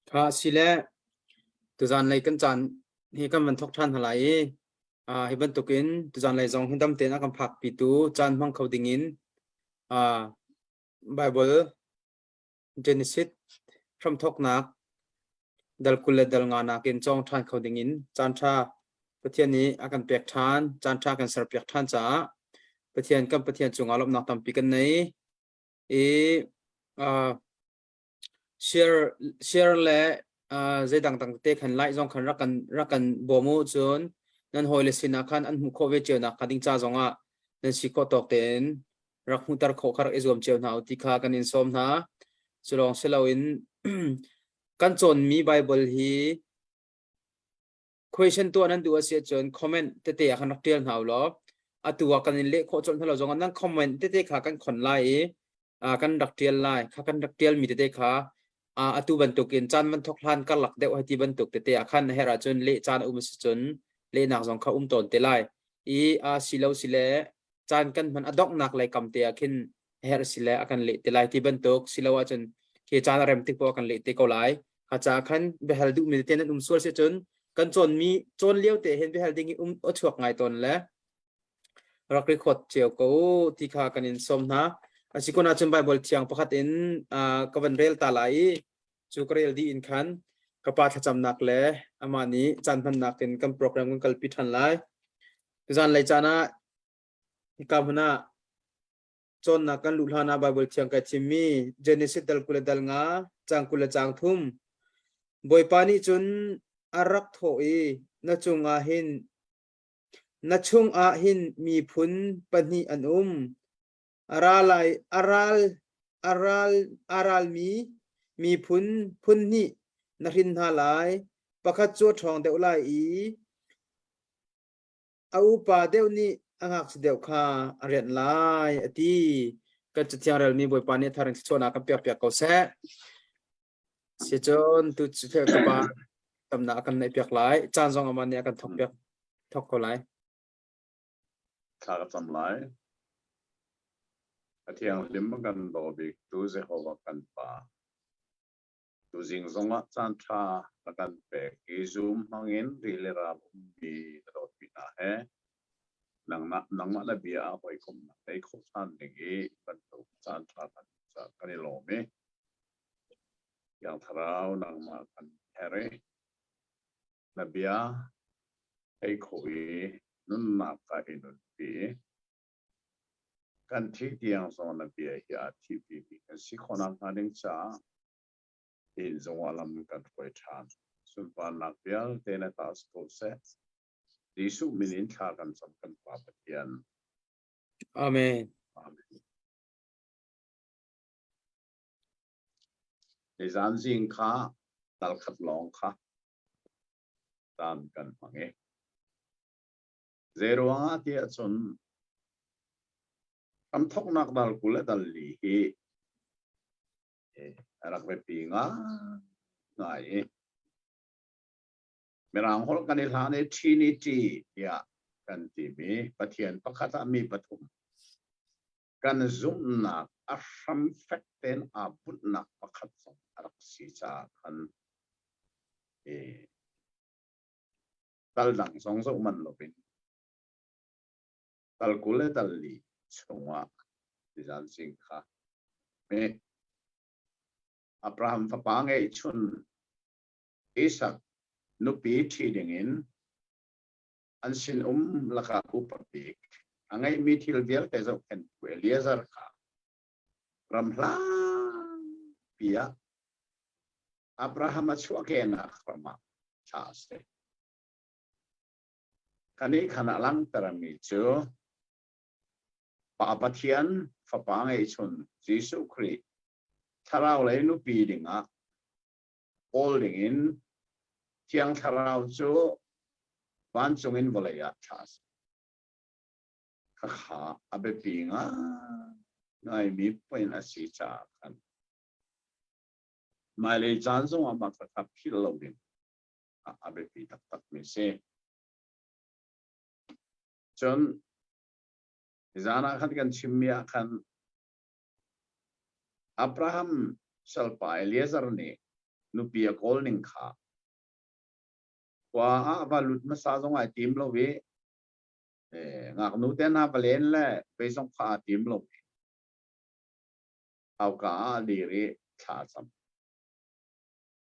Kha sile tuzan lei kan caan hi kan van thawk ṭhan hna lai i hi bantukin tuzan lei zong hi dam tein a kan phakpitu caan hmang kho dingin Bible Genesis hramthawknak dal 20 le dal nga nakin cawng ṭhan kho dingin caan ṭha Pathian nih a kan pek ṭhan, caan ṭha kan serpiak ṭhan caah Pathian kan Pathian cungah lawmhnak tampi kan nei i share share le zei dangdang te khan like zong khan rak kan rak kan bawm u cun nan hawile sinah khan an hmuh khawh ve cio nak hnga ding ca zongah nan si khawh tawk tein rak hmuhter khawh kha rak i zuam cio hna u ti kha kan in sawm hna. Cu lawng si loin kan cawnmi Bible hi question tuah nan duh a si ahcun comment tete ah khan rak ṭial hna u law atu ah kan in leh khawh colh hna lo zongah nan comment tete kha kan khon lai i kan rak ṭial lai. Kha kan rak ṭialmi tete kha atu bantukin caan van thawk hlan karlak deuh hei ti bantuk tete ah khan a herh ahcun leh caan a um a si cun lehnak zong kha um tawn te lai. I a si lo si le caan kan hman a donghnak lei kam te ah khin herh si le a kan leh te lai ti bantuk si lo ahcun khi caan a rem tik poah kan leh te ko lai. Kha caah khan biahal duhmi tete nan um sual si cun kan cawnmi cawn lio te hin biahal ding i um a chuak ngai tawn le rak record cio ko ti kha kan in sawm hna. Asi kun ahcun Bible thiang pakhat in ka van rel ta lai i cu ka rel dih in khan ka pa thlacamnak le amah nih caan hmannak in kan program kan kalpi ṭhan lai. Tuzan lei caan ah hika hmun ah cawnnak kan luh hlan ah Bible thiang kai thimmi Genesis dal 20 le dal nga caang 20 le caang thum Bawipa nih cun a rak thawh i na cungah hin na chungah hin miphun pahnih an um a ra lai a ral a ral a ralmi miphun phun hnih na hrin hna lai pakhat cu a ṭhawng deuh lai i A upa deuh nih a ngakchia deuh kha a rianh lai, a ti. Kan Cathiang relmi Bawipa nih a thar in thluachuahnak kan pekpiak ko seh. Sicun tu cu ka pa tamnak a kan neihpiak lai. Caan zong amah nih a kan thawkpiak thawk ko lai. Thla ka cam lai. A thianghlim kan daw bik tu Jehovah kan Pa. Tuzing zongah caanṭha na kan pek i Zoom hmangin ri le ral ummi na dawtmi hna he nangmah, nangmah na bia ah hawikomhnak nei khawh ṭhan ding i bantuk caanṭha kan kan i lawm i Thiang Thlarau nangmah kan herh i na bia thei khawh i nunnak ah i nunpi. Kan thih tiang zong na bia hi aa thihpimi kan si khawh nakhnga ding caah inn zungah lam kan hruai ṭhan. Sunparnak vialte na ta si ko seh. Jesuh min in thla kan cam kan Pa Pathian. Amen. Amen. Nizan zing kha dal khat lawng kha caan kan hmang i Zeiruangah ti ahcun hramthawknak dal 20 le dal li hi a rak biapi ngaingai i Mirang holh kan i hlan i Trinity tiah kan timi Pathian pakhat ah mi pathum kan zumhnak a hram fek tein aa bunhnak pakhat zong a rak si caah khan tal dang zong zoh manh loin tal 20 le tal li chungah tizan zing kha me Abraham fapa ngeihchun Isak nupi ṭhi dingin an sinum lakah upa bik a ngeihmi thil vialte zohkhenhtu Eliezer kha ram hlapi ah Abraham a chuahkehnak ram ah thla a si. Kanih khan a langhtermi cu Pa Pathian Fapa ngeihchun Jesuh Khrih thlarau lei nupi dingah kawl dingin Thiang Thlarau cu vancung in vawlei ah thlah a si. Khakha a biapi ngaingaimi point a si caah khan Hmailei caan zongah mah kha philh lo ding a biapi taktakmi si. Cun zan ah khan kan chimmi ah khan Abraham salpa Eliezer nih Nupi a kawl ning kha khua ah va lut hmasa zong ai tim lo i ngaknu te hna va len le vei zong kha aa tim lo i hauka ah a dir i thla a cam.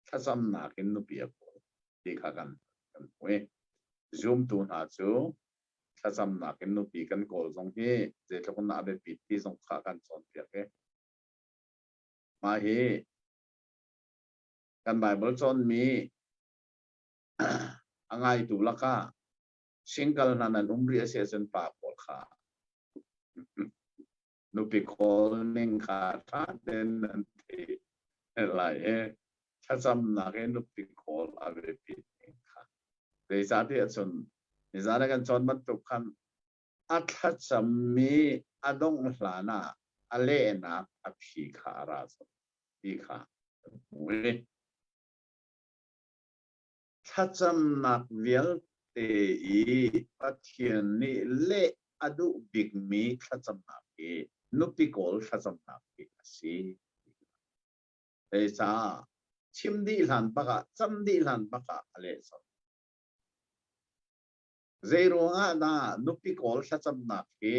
Thlacamnak in nupi a kawl ti kha kan kan hmu i zumtu hna cu thlacamnak in nupi kan kawl zong hi zeitluk in a biapit ti zong kha kan cawnpiak i mah hi kan Bible cawnmi a ngaitu lakah single hna nan um rih a si ahcun pa pawl kha nupi kawl ning kha ṭha tein nan theih lai i thlacamnak i nupi kawl a biapit ning kha. Zeicahtiah cun nizan ah kan cawn bantuk khan a thlacammi a dongh hlan ah a lehnak a phi kha a ra colh ti kha kan hmu i Thlacamnak vialte i Pathian nih leh a duh bikmi thlacamnak hi nupi kawl thlacamnak hi a si. Zeicah chim dih hlan bak ah, cam dih hlan bak ah a leh colh. Zei ruangah dah nupi kawl thlacamnak hi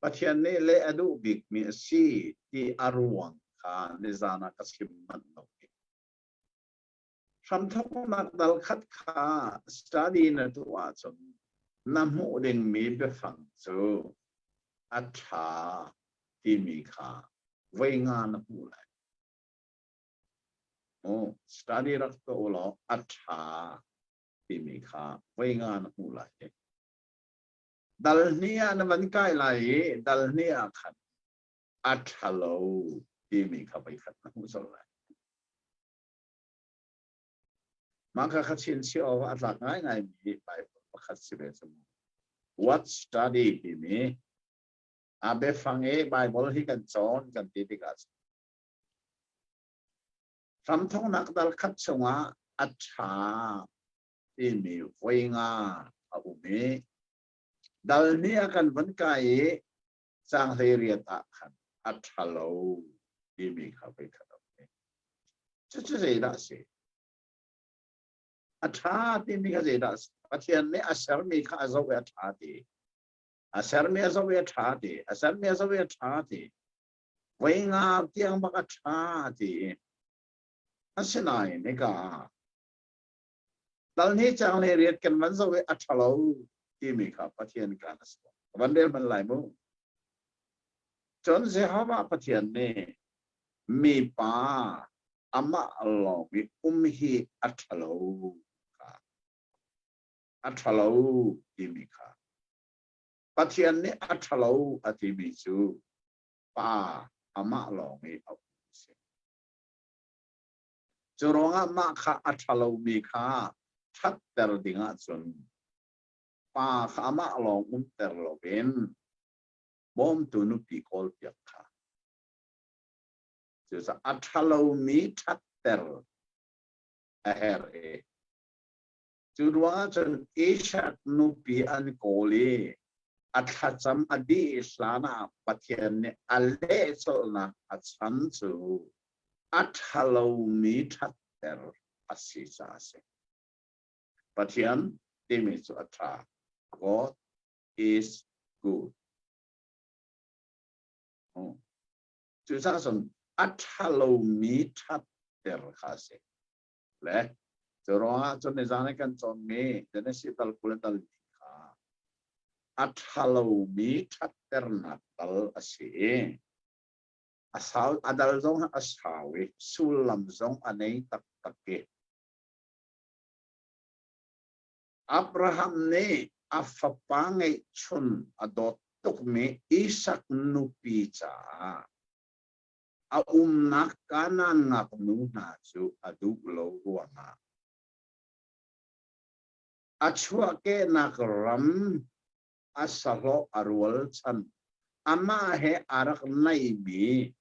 Pathian nih leh a duh bikmi a si ti a ruang kha nizan ah ka chim manh lo. Hramthawknak dal khat kha study na tuah ahcun na hmuh dingmi biafang cu a ṭha timi kha voi nga na hmuh lai. Study rak tuah u law a ṭha timi kha voi nga na hmuh lai. Dal hnih ah na van kai lai i dal hnih ah khan a ṭha lo timi kha voi khat na hmuh colh lai. Mah kha kha chinchiah awk a tlak ngaingaimi Bible pakhat si ve cu mu. What study timi a biafang i Bible hi kan cawn kan ti tikah hramthawknak dal khat chungah a ṭha timi voi nga a um i dal nih a kan van kai i caang 18 ah khan a ṭhalo timi kha voi khat a um. Cucu zeidah a si? A ṭha timi kha zeidah a si? Pathian nih a sermi kha a zoh i a ṭha ti. A sermi a zoh i a ṭha ti. A sermi a zoh i a ṭha ti. Voi nga tiang bak a ṭha ti. Asinain hika ah Dal hnih caang le riat kan van zoh i a ṭhalo timi kha Pathian kaan a si. Van rel hmanh lai mu. Cun Jehovah Pathian nih mipa amah lawng i um hi a ṭhalo kha a ṭhalo timi kha Pathian nih a ṭhalo a timi cu pa amah lawng i a um a si. Cu ruangah mah kha a ṭhalomi kha ṭhatter ding ahcun pa kha amah lawng umter loin bawmtu nupi kawlpiak kha. Cucaah a ṭhalomi ṭhatter a herh i cu ruangah cun Ishak nupi an kawl i a thlacam a dih hlan ah Pathian nih a leh colhnak a chan cu a ṭhalomi ṭhatter a si caah a si. Pathian timi cu a ṭha. God is good. Cucaah cun a ṭhalomi ṭhatter kha a si. Le cu ruangah cun nizan i kan cawnmi Genesis tal 20 le tal li kha a ṭhalomi ṭhatternak tal a si i a sau a dal zong a sau i sullam zong a nei taktak i Abraham nih a fapa ngeihchun a dawt tukmi Isak nupi caah a umnak Kanaan ngaknu hna cu a duh lo ruangah a chuahkehnak ram a sahlawh a rualchan amah he a rak naihmi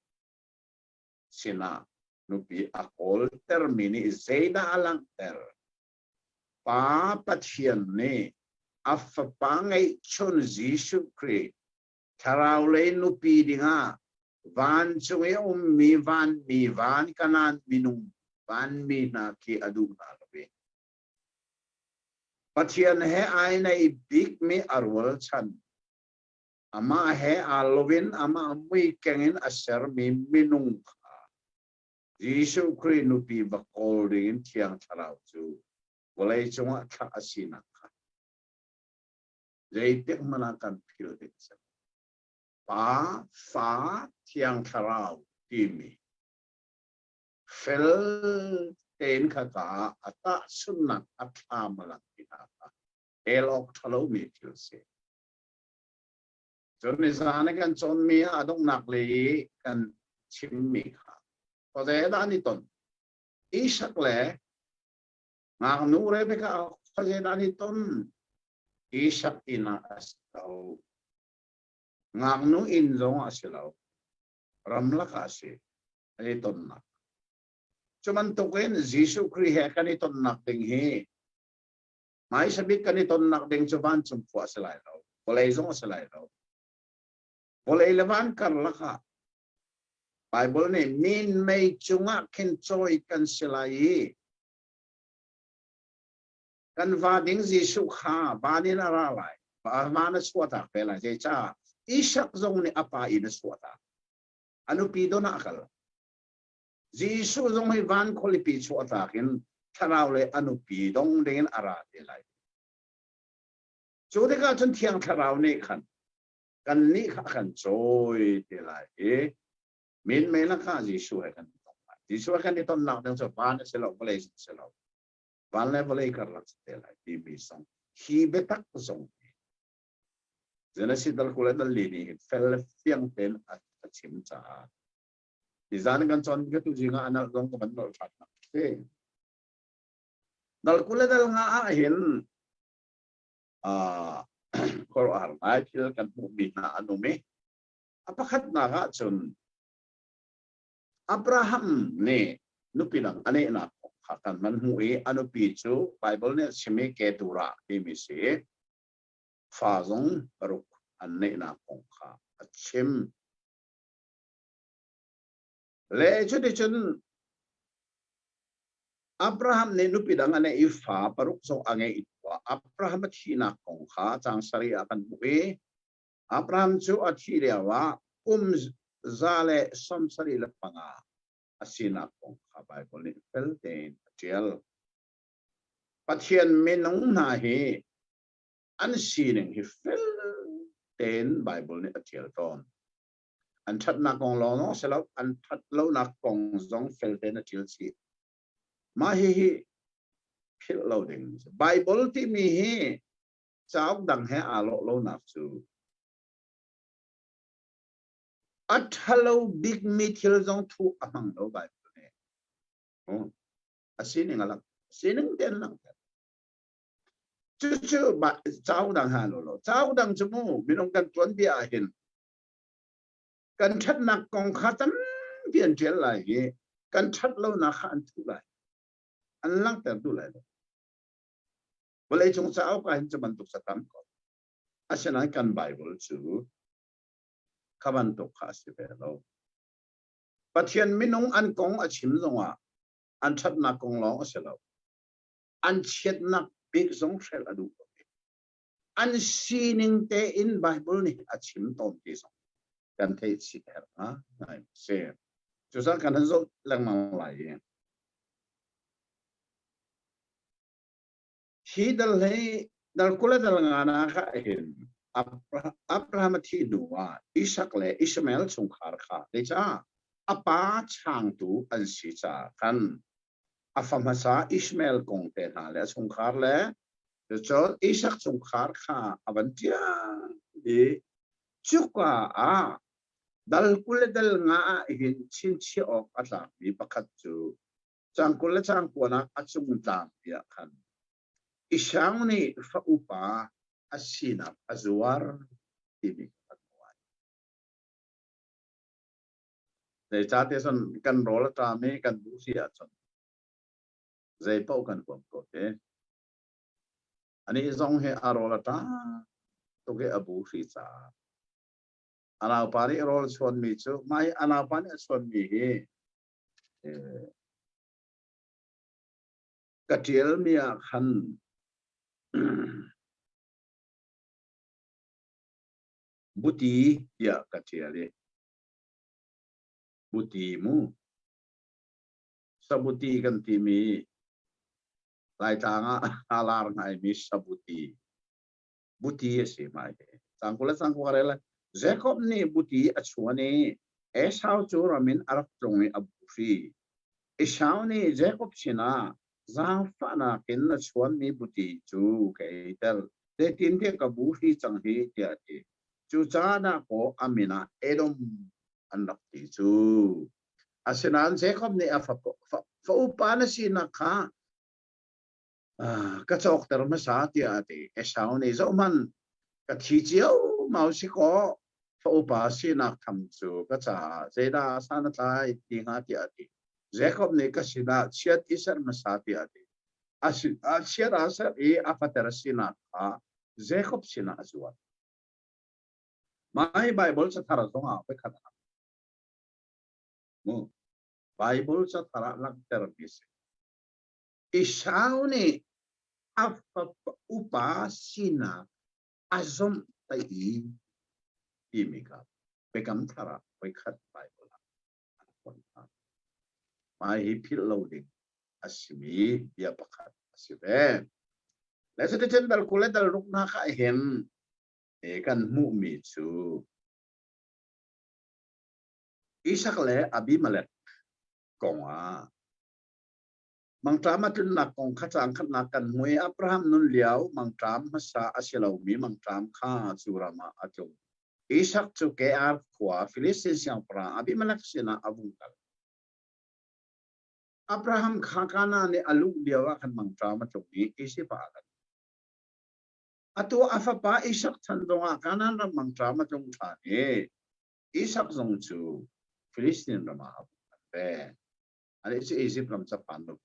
sinah nupi a kawltermi nih zeidah a langhter? Pa Pathian nih a Fapa ngeihchun Jesuh Khrih thlarau lei nupi dingah vancung i a ummi vanmi van Kanaan minung Vanmi hna khi a duh hna lo i Pathian he ai naih bikmi a rualchan, amah he aa lo in amah mui keng in a sermi minung kha Jesuh Khrih nupi va kawl dingin Thiang Thlarau cu vawlei cungah thlah a sinak kha zeitik hmanh ah kan philh ding a si. Pa, Fa, Thiang Thlarau timi fel tein khaka ah a tahchunhnak a thlam a lang ti hna kha el awk ṭha lomi thil si. Cun nizan i kan cawnmi ah a donghnak lei i kan chimmi kha khuazei dah an i ton? Isak le ngaknu Rebekah khuazei dah an i ton? Isak inn ah a si lo. Ngaknu inn zong a si lo. Ramlak ah a si. An i tonnak. Cu bantukin Jesuh Khrih he kan i tonnak ding hi hmaisa bik kan i tonnak ding cu vancung khua a si lai lo, vawlei zong a si lai lo. Vawlei le van karlak ah Bible nih minmei cungah khin cawi kan si lai i kan va ding Jesuh kha van in a ra lai. Van a chuahtak te lai. Zeicah? Isak zong nih a pa inn a chuahtak. A nupi don ah a kal. Jesuh zong hi van khualipi chuahtak in thlarau le a nupi dong ding in a ra te lai. Cu tikah cun Thiang Thlarau nih khan kannih kha a kan cawi te lai i minmei lakah Jesuh he kan i tong lai. Jesuh he kan i tonnak ding cu van a si lo, vawlei a si lo. Van le vawlei karlak si te lai timi zong hi biatak zong hi Genesis dal 20 le dal li nih hin fel le fiang tein a chim caah nizan kan cawn ka tu zing ah a nalh zong ka van nolh ṭhan nak si. Dal 20 le dal nga ah hin khuaruahhar ngai thil kan hmuhmi hna an um i a pakhatnak ah cun Abraham nih nupi dang a neihnak kong kha kan van hmuh i a nupi cu Bible nih a chim i Keturah timi si i fa zong paruk an neihnak kong kha a chim. Le cuticun Abraham nih nupi dang a neih i fa paruk zong a ngeih hnuah Abraham a thihnak kong kha caang sarih ah kan hmuh i Abraham cu a thih lioah kum 175 a sinak kong kha Baibal nih fel tein a ṭial. Pathian minung hna hi an sining hi fel tein Baibal nih a ṭial tawn. An ṭhatnak kong lawng si lo, an ṭhat lonak kong zong fel tein a ṭial chih. Mah hihi philh lo ding. Baibal timi hi cauk dang he aa lawh lonak cu a ṭhalo bikmi thil zong thuh a hmang lo Baibal nih. A sining a lang. Sining tein langhter. Cucu cauk dang ha lo lo. Cauk dang cu mu minung kan tuanbia ah hin kan ṭhatnak kong kha tampi an ṭial lai i kan ṭhat lonak kha an thuh lai. An langhter duh lai lo. Vawleicung cauk ah hin cu bantuk ca tam ko. Asinain kan Bible cu kha bantuk kha a si ve lo. Pathian minung an kong a chim zongah an ṭhatnak kong lawng a si lo. An chiatnak bik zong hrelh a duh lo. An sining tein Bible nih a chim tawn ti zong kan theih chih herh ngai si. Cucaah kan han zoh lengmang lai i hi dal hlei dal 20 le dal nga nak ah hin Abraham a thih hnu ah Isak le Ishmael chungkhar kha zeicah a pa changtu an si caah khan a fa hmasa Ishmael kong te hna le a chungkhar le cun Isak chungkhar kha a van ṭial i cuka ah dal 20 le dal nga ah hin chinchiah awk a tlakmi pakhat cu caang 20 le caang kuanak a cung tlangpi ah khan Esau nih fa upa a sinak a zuar timi kha kan hmuh. Zeicahtiah cun kan rawl a ṭam i kan duh si ahcun zeipaoh kan huam ko te. Anih zong hi a rawl a ṭam tuk i a bu hri caah a naupa nih rawl chuanmi cu mah hi a naupa nih a chuanmi hi. Ka ṭialmi ah khan buti tiah ka ṭial i buti mu sabuti kan timi Laitlang ah a lar ngaimi sabuti buti a si mai he. Cangku le cangku ka rel. Jacob nih buti a chuan i Esau cu ram in a rak tlung i a buhri. Esau nih Jacob sinah zaangfahnak in na chuanmi buti cu ka eiter. Zeitintiah ka buhri cang hi tiah a ti. Cucaah dahkaw a min ah Edom an rak ti cu. Asinain Jacob nih a fa, fa upa na sinak kha ka cawkter hmasa tiah a ti. Esau nih zohhmanh, ka thi cio mau si kaw, fa upa sinak tham cu ka caah zeidah san a tlai ti hnga tiah a ti. Jacob nih ka sinah chiat i ser hmasa tiah a ti. A sinah chiat aa ser i a fater sinak kha Jacob sinah a zuat. Mah hi Baibal cathar zongah voikhat ah mu Baibal cathar ah langhtermi a si. Esau nih a fapa upa sinak a zomhtaih i timi kha Biakam Thar ah voikhat Baibal ah an pon hna. Mah hi philh lo ding a simi bia pakhat a si ve. Le cuticun dal 20 le dal ruk hna kha hin kan hmuhmi cu Isak le Abimelech kong ah Mangṭam a tlunnak kong kha caang khatnak kan hmu i Abraham nun lio mangṭam hmasa a si lomi mangṭam kha cu ram ah a tlung. Isak cu Gerar khua Filistin siangpahrang Abimelech sinah a vung kal. Abraham kha Kanaan i a luh lio ah khan mangṭam a tlung i Izipt ah a kal. Atu a fapa Isak chan zongah Kanaan ram mangṭam a tlung ṭhan i Isak zong cu Filistin ram ah a vung kal ve. Anih cu Izipt ram capan lo.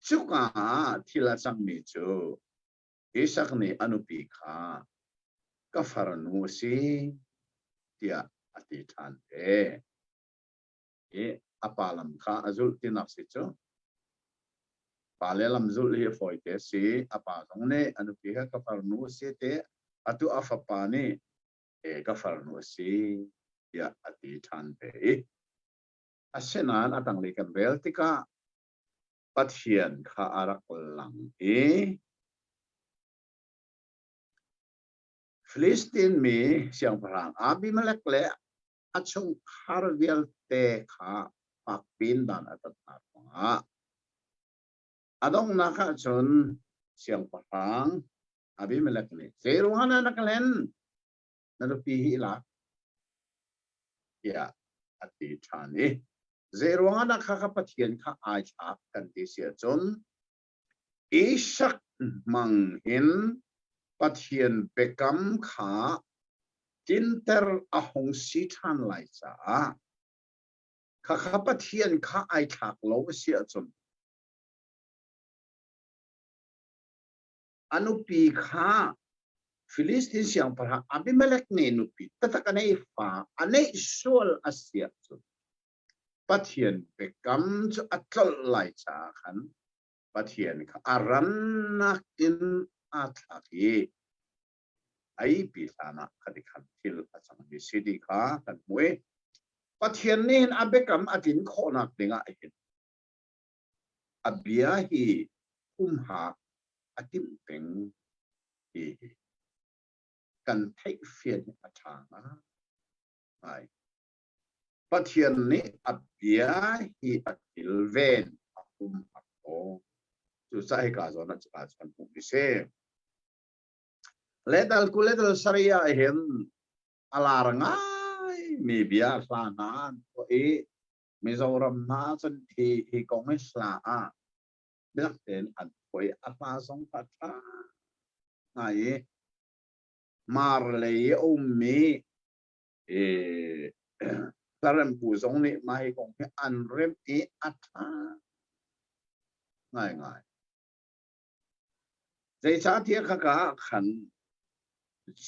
Cuka ah thil a cangmi cu Isak nih a nupi kha ka farnu a si tiah a ti ṭhan ve. I a pa lam kha a zulh tinak si cu. Pa le lam zulh hi a fawite a si. A pa zong nih a nupi kha ka farnu a si ti atu a fapa nih e ka farnu a si tiah a ti ṭhan ve i Asinain a tanglei kan rel tikah Pathian kha a rak lang i Filistin mi siangpahrang Abimelech le a chungkhar vialte kha fakpin dan a tat hna ruangah a donghnak ah cun siangpahrang Abimelech nih zeiruangah na rak hlen na nupi hi i lak tiah a ti ṭhan i zeiruangah dah kha kha Pathian kha ai thlak kan ti si ahcun Isak hmang in Pathian biakam kha tlinter a hung si ṭhan lai caah khakha Pathian kha ai thlak lo a si ahcun a nupi kha Filistin siangpahrang Abimelech nih nupi taktak a nei fa a neih sual a si ahcun Pathian biakam cu a tlolh lai caah khan Pathian kha a rannak in aa thlak i a ihpi hlan ah khati khan thil a cangmi si ti kha kan hmuh i Pathian nih hin a biakam a tlin khawhnak dingah hin A bia hi humhak a timh peng ti hi kan theihfian hi a ṭha ngai. Pathian nih a bia hi a kilven a humhak tawn. Cucaah hika zawn ah cuka cu kan hmuhmi si. Le dal 20 le dal sarih ah hin a lar ngaimi bia hla hna an tuah i Mizoram hna cun hi hi kong hi hla ah biak tein an phuai a hla zong kha ṭha ngai i Mar lei i a ummi i hlarempu zong nih mah hi kong hi an remh i a ṭha ngaingai. Zeicahtiah khaka ah khan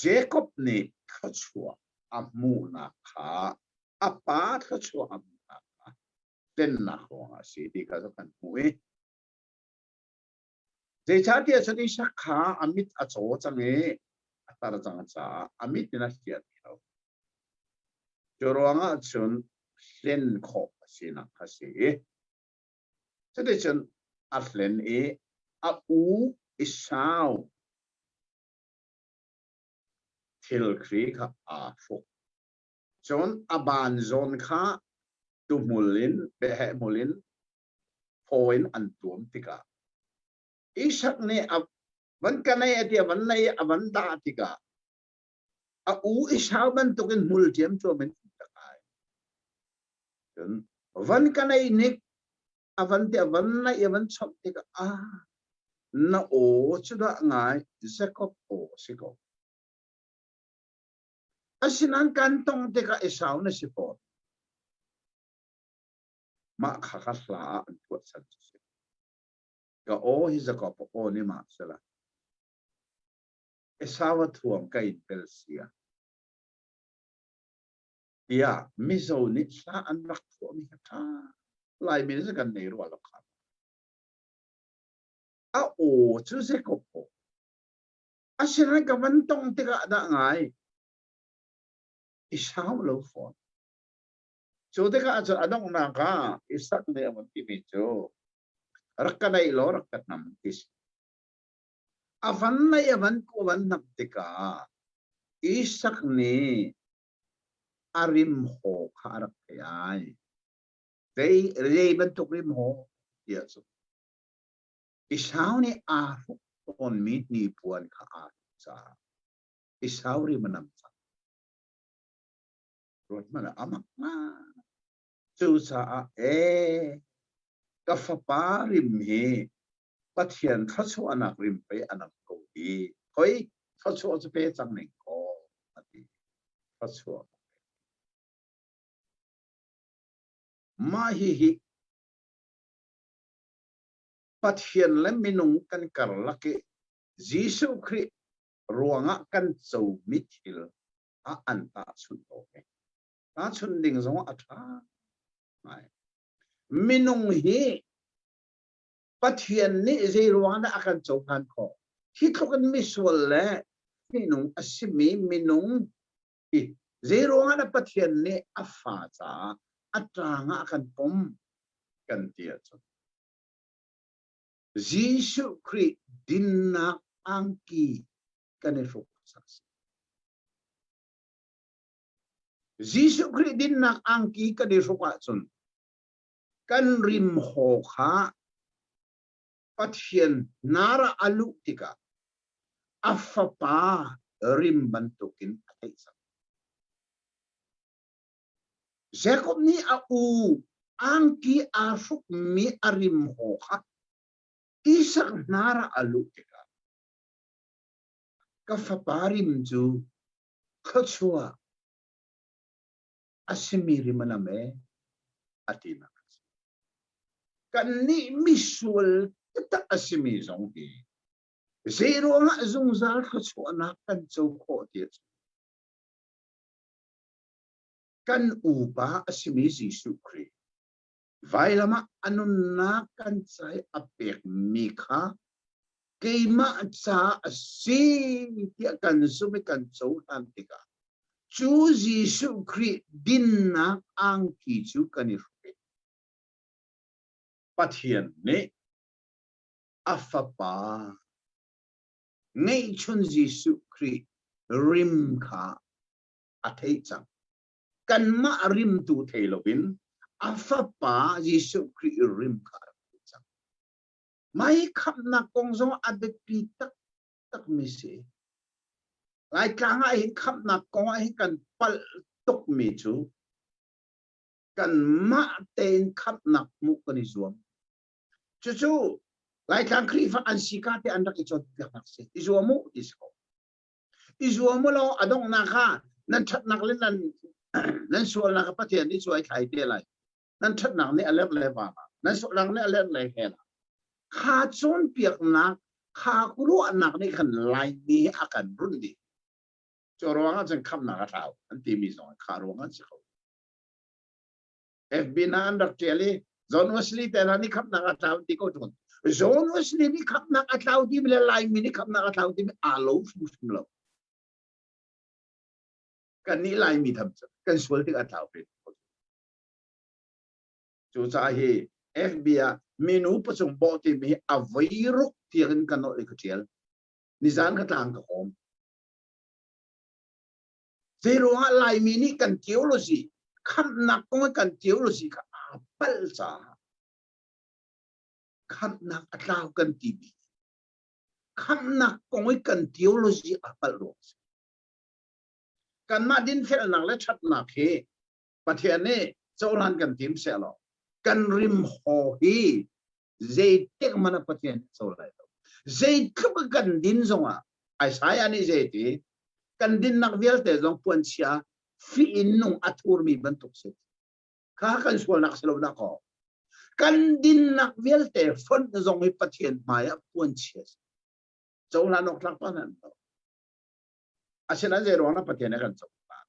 Jakob nih thluachuah a hmuhnak kha a pa thluachuah a hmuhnak kha tlennak ruangah a si ti kha cu kan hmuh i. Zeicahtiah cun Isak kha a mit a caw cang i a tar cang caah a mit in a hliah ti lo. Cu ruangah cun hlen khawh a sinak kha si i cuticun a hlen i a u Esau thilhri kha aa hruk. Cun a ban zawn kha tuhmul in peheh hmul in phaw in an tuam tikah Isak nih a van ka nei a ti a van nei a van dah tikah a u Esau bantukin hmul ṭiamṭuam in um tak ai. Cun van ka nei nik a van ti a van naih a van chawmh tikah ah na aw cu dah ngai Jacob aw a si ko. Asinain kan tong tikah Esau na si fawn. Mah kha kha hla ah an phuah chan cu si. Ka aw hi Jacob aw ni ma sila. Esau a thuam ka in pel sia. Tiah Mizo nih hla an rak phuahmi kha ṭha. Laimi nih kan nei rua lo kha. A aw cu Jacob aw. Asinain ka van tong tikah dah ngai. I sau lo fawn. Cu tikah cun a donghnak ah Isak nih a vun timi cu rak ka neih law rak ka hnam ti si. A van neih a van ku van hnam tikah Isak nih a rim haw kha a rak thei ai. Zei, zei bantuk rim haw tiah cu. Esau nih aa hruk tawnmi hnipuan kha aa hruk caah Esau rim a nam cang. Ruat hmanh ah a mak ngai. Cucaah ee ka fapa rim hi Pathian thluachuahnak rim pei a nam ko hi. Khoi thluachuah cu pe cang ning kaw a ti. Thluachuah. Mah hihi Pathian le minung kan karlak i Jesuh Khrih ruangah kan comi thil ah an tahchunh tawn i tahchunh ding zong a ṭha ngai. Minung hi Pathian nih zei ruang dah a kan cohlan khawh? Hi tluk in misual le minung a simi minung hi zei ruang dah Pathian nih a fa caah a ṭang ah a kan pom kan ti ahcun Jesuh Khrih dinnak angki kan i hruk hmasa a si. Jesuh Khrih dinnak angki kan i hruk ahcun kan rimhaw kha Pathian hnar ah a luh tikah a fapa rim bantukin a theih cang. Jacob nih a u angki aa hrukmi a rimhaw kha Isak hnar ah a luh tikah ka fapa rim cu thluachuah a simi rim a nam ee a tinak a si. Kannih misual taktak a simi zong hi zei ruangah zungzal thluachuahnak kan co khawh ti a si. Kan upa a simi Jesuh Khrih vailam ah a nunnak kan ca i a pekmi kha keimah ca a si tiah kan zumh i kan cohlan tikah cu Jesuh Khrih dinnak angki cu kan i hruk i Pathian nih a fapa ngeihchun Jesuh Khrih rim kha a theih cang. Kanmah rimtu thei loin a fapa Jesuh Khrih rim kha a rak theih cang. Mah khamhnak kong zong a biapi taktakmi si. Laitlang ah hin khamhnak kong ah hin kan palh tukmi cu kanmah tein khamhnak hmuh kan i zuam. Cucu Laitlang Khrihfa an si ka te an rak i cawnpiaknak si. I zuam u ti si ko. I zuam u law a donghnak ah nan ṭhatnak le nan nan sualnak kha Pathian nih cuai thlai te lai. Nan ṭhatnak nih a lerh le van ah, nan sualnak nih a lerh le hell ah. Kha cawnpiaknak, kha ruahnak nih khan Laimi hi a kan runh dih. Cu ruangah cun khamhnak a thlau an timi zong kha ruangah an si ko. FB na an rak ṭial i John Wesley te hna nih khamhnak a tlau ti ko ṭung. John Wesley nih khamhnak a tlau timi le Laimi nih khamhnak a tlau timi aa lo hrimhrim lo. Kan nih Laimi tham cu kan sual tik a tlau ve. Cucaah hi FB ah minu pacung bawh timi hi a voi ruk tiang in ka nolh i ka ṭial. Nizan ka tlang ka kawm. Zeiruangah Laimi nih kan theology, khamhnak kong i kan theology kha aa palh caah khamhnak a tlau kan timi khamhnak kong i kan theology aa palh ruang a si. Kanmah dinfelnak le ṭhatnak hi Pathian nih cohlan kan tim sehlaw kan rimhaw hi zeitik hmanh ah Pathian nih co lai lo. Zeitluk kan din zongah Isaiah nih zeiti kan dinnak vialte zong puanchia fi in nung a thurmi bantuk si. Kha kan sualnak si lo dah kaw. Kan dinnak vialte fonh zong hi Pathian hmai ah puanchia si. Cohlan awk tlak pa nan lo. Asinain zei ruang dah Pathian nih kan cohlan?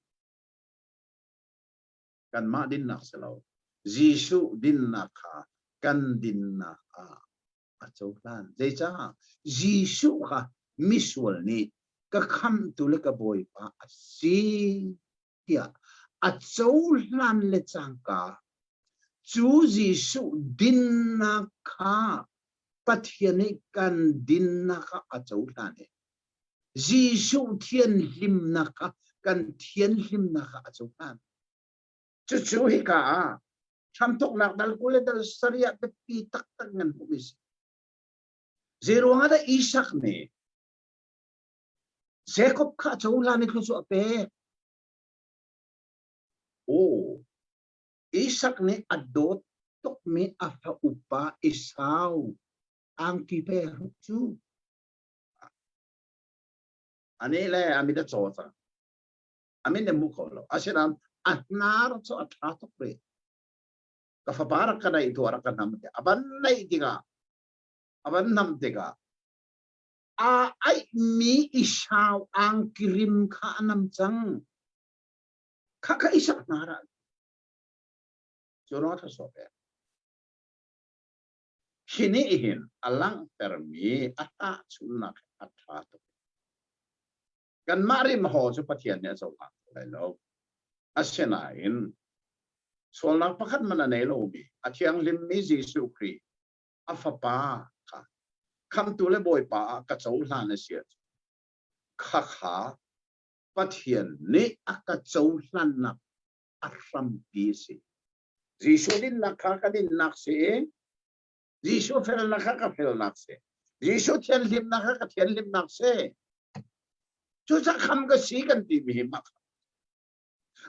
Kanmah dinnak si lo. Jesuh dinnak kha kan dinnak ah a cohlan. Zeicah? Jesuh kha misual nih ka khamhtu le ka Bawipa a si tiah a cohlan le cangka cu Jesuh dinnak kha Pathian nih kan dinnak ah a cohlan i Jesuh thianhlimnak kha kan thianhlimnak ah a cohlan. Cucu hika ah hramthawknak dal 20 le dal sarih ah biapi taktak ngan hmuhmi si. Zeiruang ah dah Isak nih Jacob kha a cohlan i thluachuah a pek? Aw, Isak nih a dawt tukmi a fa upa Esau angki pe a hruk cu. Ani le a mit a caw cang. A min ne mu kho lo. Asinain a hnar cu a ṭha tuk rih. Ka fapa rak ka naih tuah rak ka nam tiah a van naih tikah a van nam tikah aa aihmi Esau angkirim kha a nam cang. Kha kha Isak hnar ah cu ruang tha sawh pek. Hi nih hin a langhtermi a tahchunhnak a ṭha tuk. Kanmah rimhaw cu Pathian nih a cohlang lai lo. Asinain sualnak pakhat hmanh a nei lomi a thianghlimmi Jesuh Khrih a fapa kha khamtu le Bawipa ah ka cohlan a si ahcun khakha Pathian nih a ka cohlannak a hrampi a si. Jesuh dinnak kha ka dinnak si i Jesuh felnak kha ka felnak si. Jesuh thianhlimnak kha ka thianhlimnak si. Cucaah kham ka si kan timi hi mah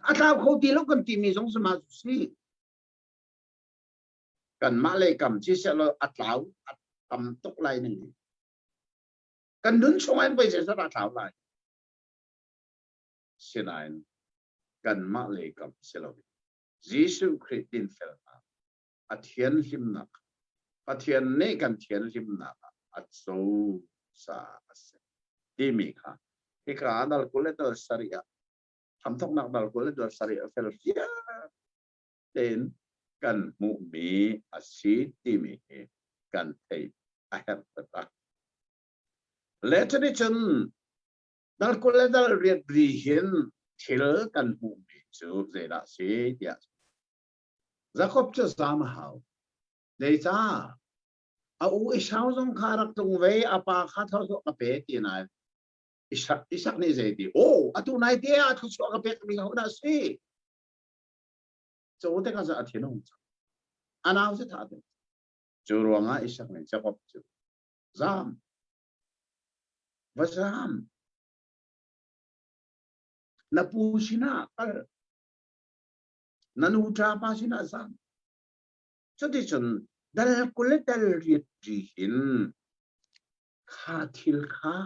a tlau kho ti lo kan timi zong si mah cu si. Kanmah lei kam ci sehlaw a tlau a tam tuk lai ning. Kan nun chung ah pei zeizat a tlau lai. Sinain kanmah lei kam si lo Jesuh Khrih dinfelnak, a thianhlimnak, Pathian nih kan thianhlimnak ah a co caah a si timi kha hika dal 20 le dal sarih ah hramthoknak dal 20 le dal sarih ah fel fiang tein kan hmuhmi a si timi hi kan theih a herh taktak. Le cuticun Dal 20 le dal riat ri hin thil kan hmuhmi cu zeidah a si tiah Jakob cu zaam a hau. Zeicah? A u Esau zong kha a rak tlung ve i a pa kha thluachuah ka pe ti nain Isak, Isak nih zeiti? Aw, atu nai te ah thluachuah ka pekmi hodah a si? Cu tikah a thinung cang. A nau cu thah ding. Cu ruangah Isak nih Jakob cu zaam Va zaam. Na pu sinah kal. Na nu ṭapa sinah zaam. Cuticun dal 20 le dal riat ri hin kha thil kha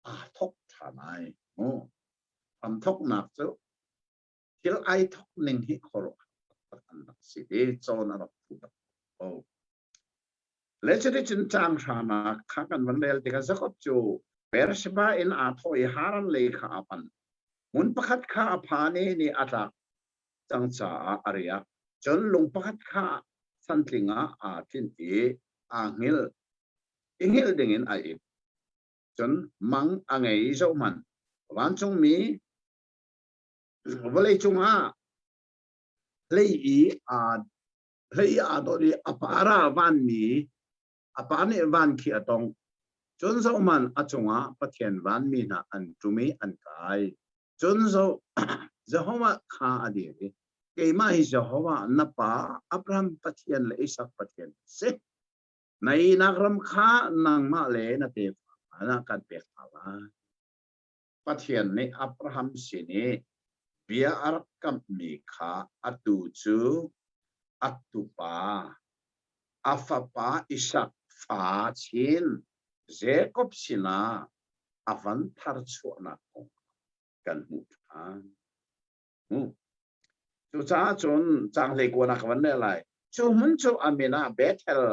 aa thok ṭhan ai. Mu. Hramthoknak cu thil ai thok ning hi khuaruahhar taktak an rak si i cawn a rak phu tak ko. Le cuticun caang hranak kha kan van rel tikah Jakob cu Beersheba in aa thawh i Haran lei kha a pan. Hmun pakhat kha a phan i ni a tlak cang caah a riak. Cun lung pakhat kha chantling ah aa tlinh i. Aa hngilh. I hngilh dingin a it. Cun mang a ngei zohhmanh. Vancungmi vawlei cungah hlei i aa hlei i aa dawt i a par ah vanmi a pa nih van khi a tongh. Cun zohhmanh a cungah Pathian vanmi hna an ṭum i an kai. Cun zoh Jehovah kha a dir i keimah hi Jehovah na pa Abraham Pathian le Isak Pathian ka si. Na ihnak ram kha nangmah le na tefa hna kan pek hna lai. Pathian nih Abraham sin i bia a rak kamhmi kha atu cu a tupa, a fapa Isak fa chin Jakob sinah a van tharchuahnak kong kan hmuh ṭhan. Cucaah cun caang hleikuanak ka van rel lai. Cu hmun cu a min ah Bethel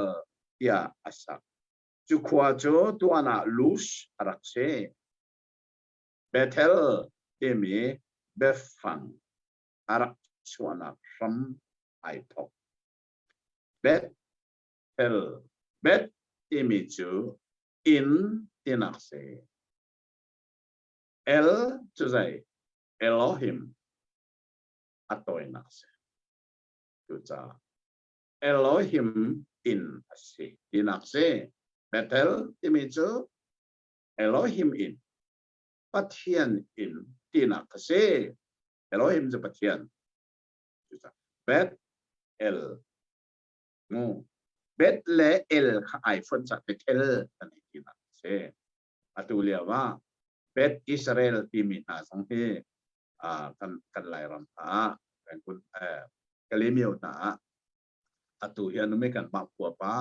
tiah a sak. Cu khua cu tuan ah Luz a rak si. Bethel timi biafang a rak chuahnak hram ai thawk. Bethel, Beth timi cu inn tinak si. El cu zei? Elohim a tawinak si. Cucaah Elohim inn a si tinak si. Bethel timi cu Elohim inn, Pathian inn tinak a si. Elohim cu Pathian. Cucaah Beth El mu Beth le El kha ai fonh cah Bethel kan ei tinak a si. Atu lio ah Beth Israel timi hna zong hi kan kan Lairam hna kan kun Kalemyo hna ah atu hi an um i kanmah khua pa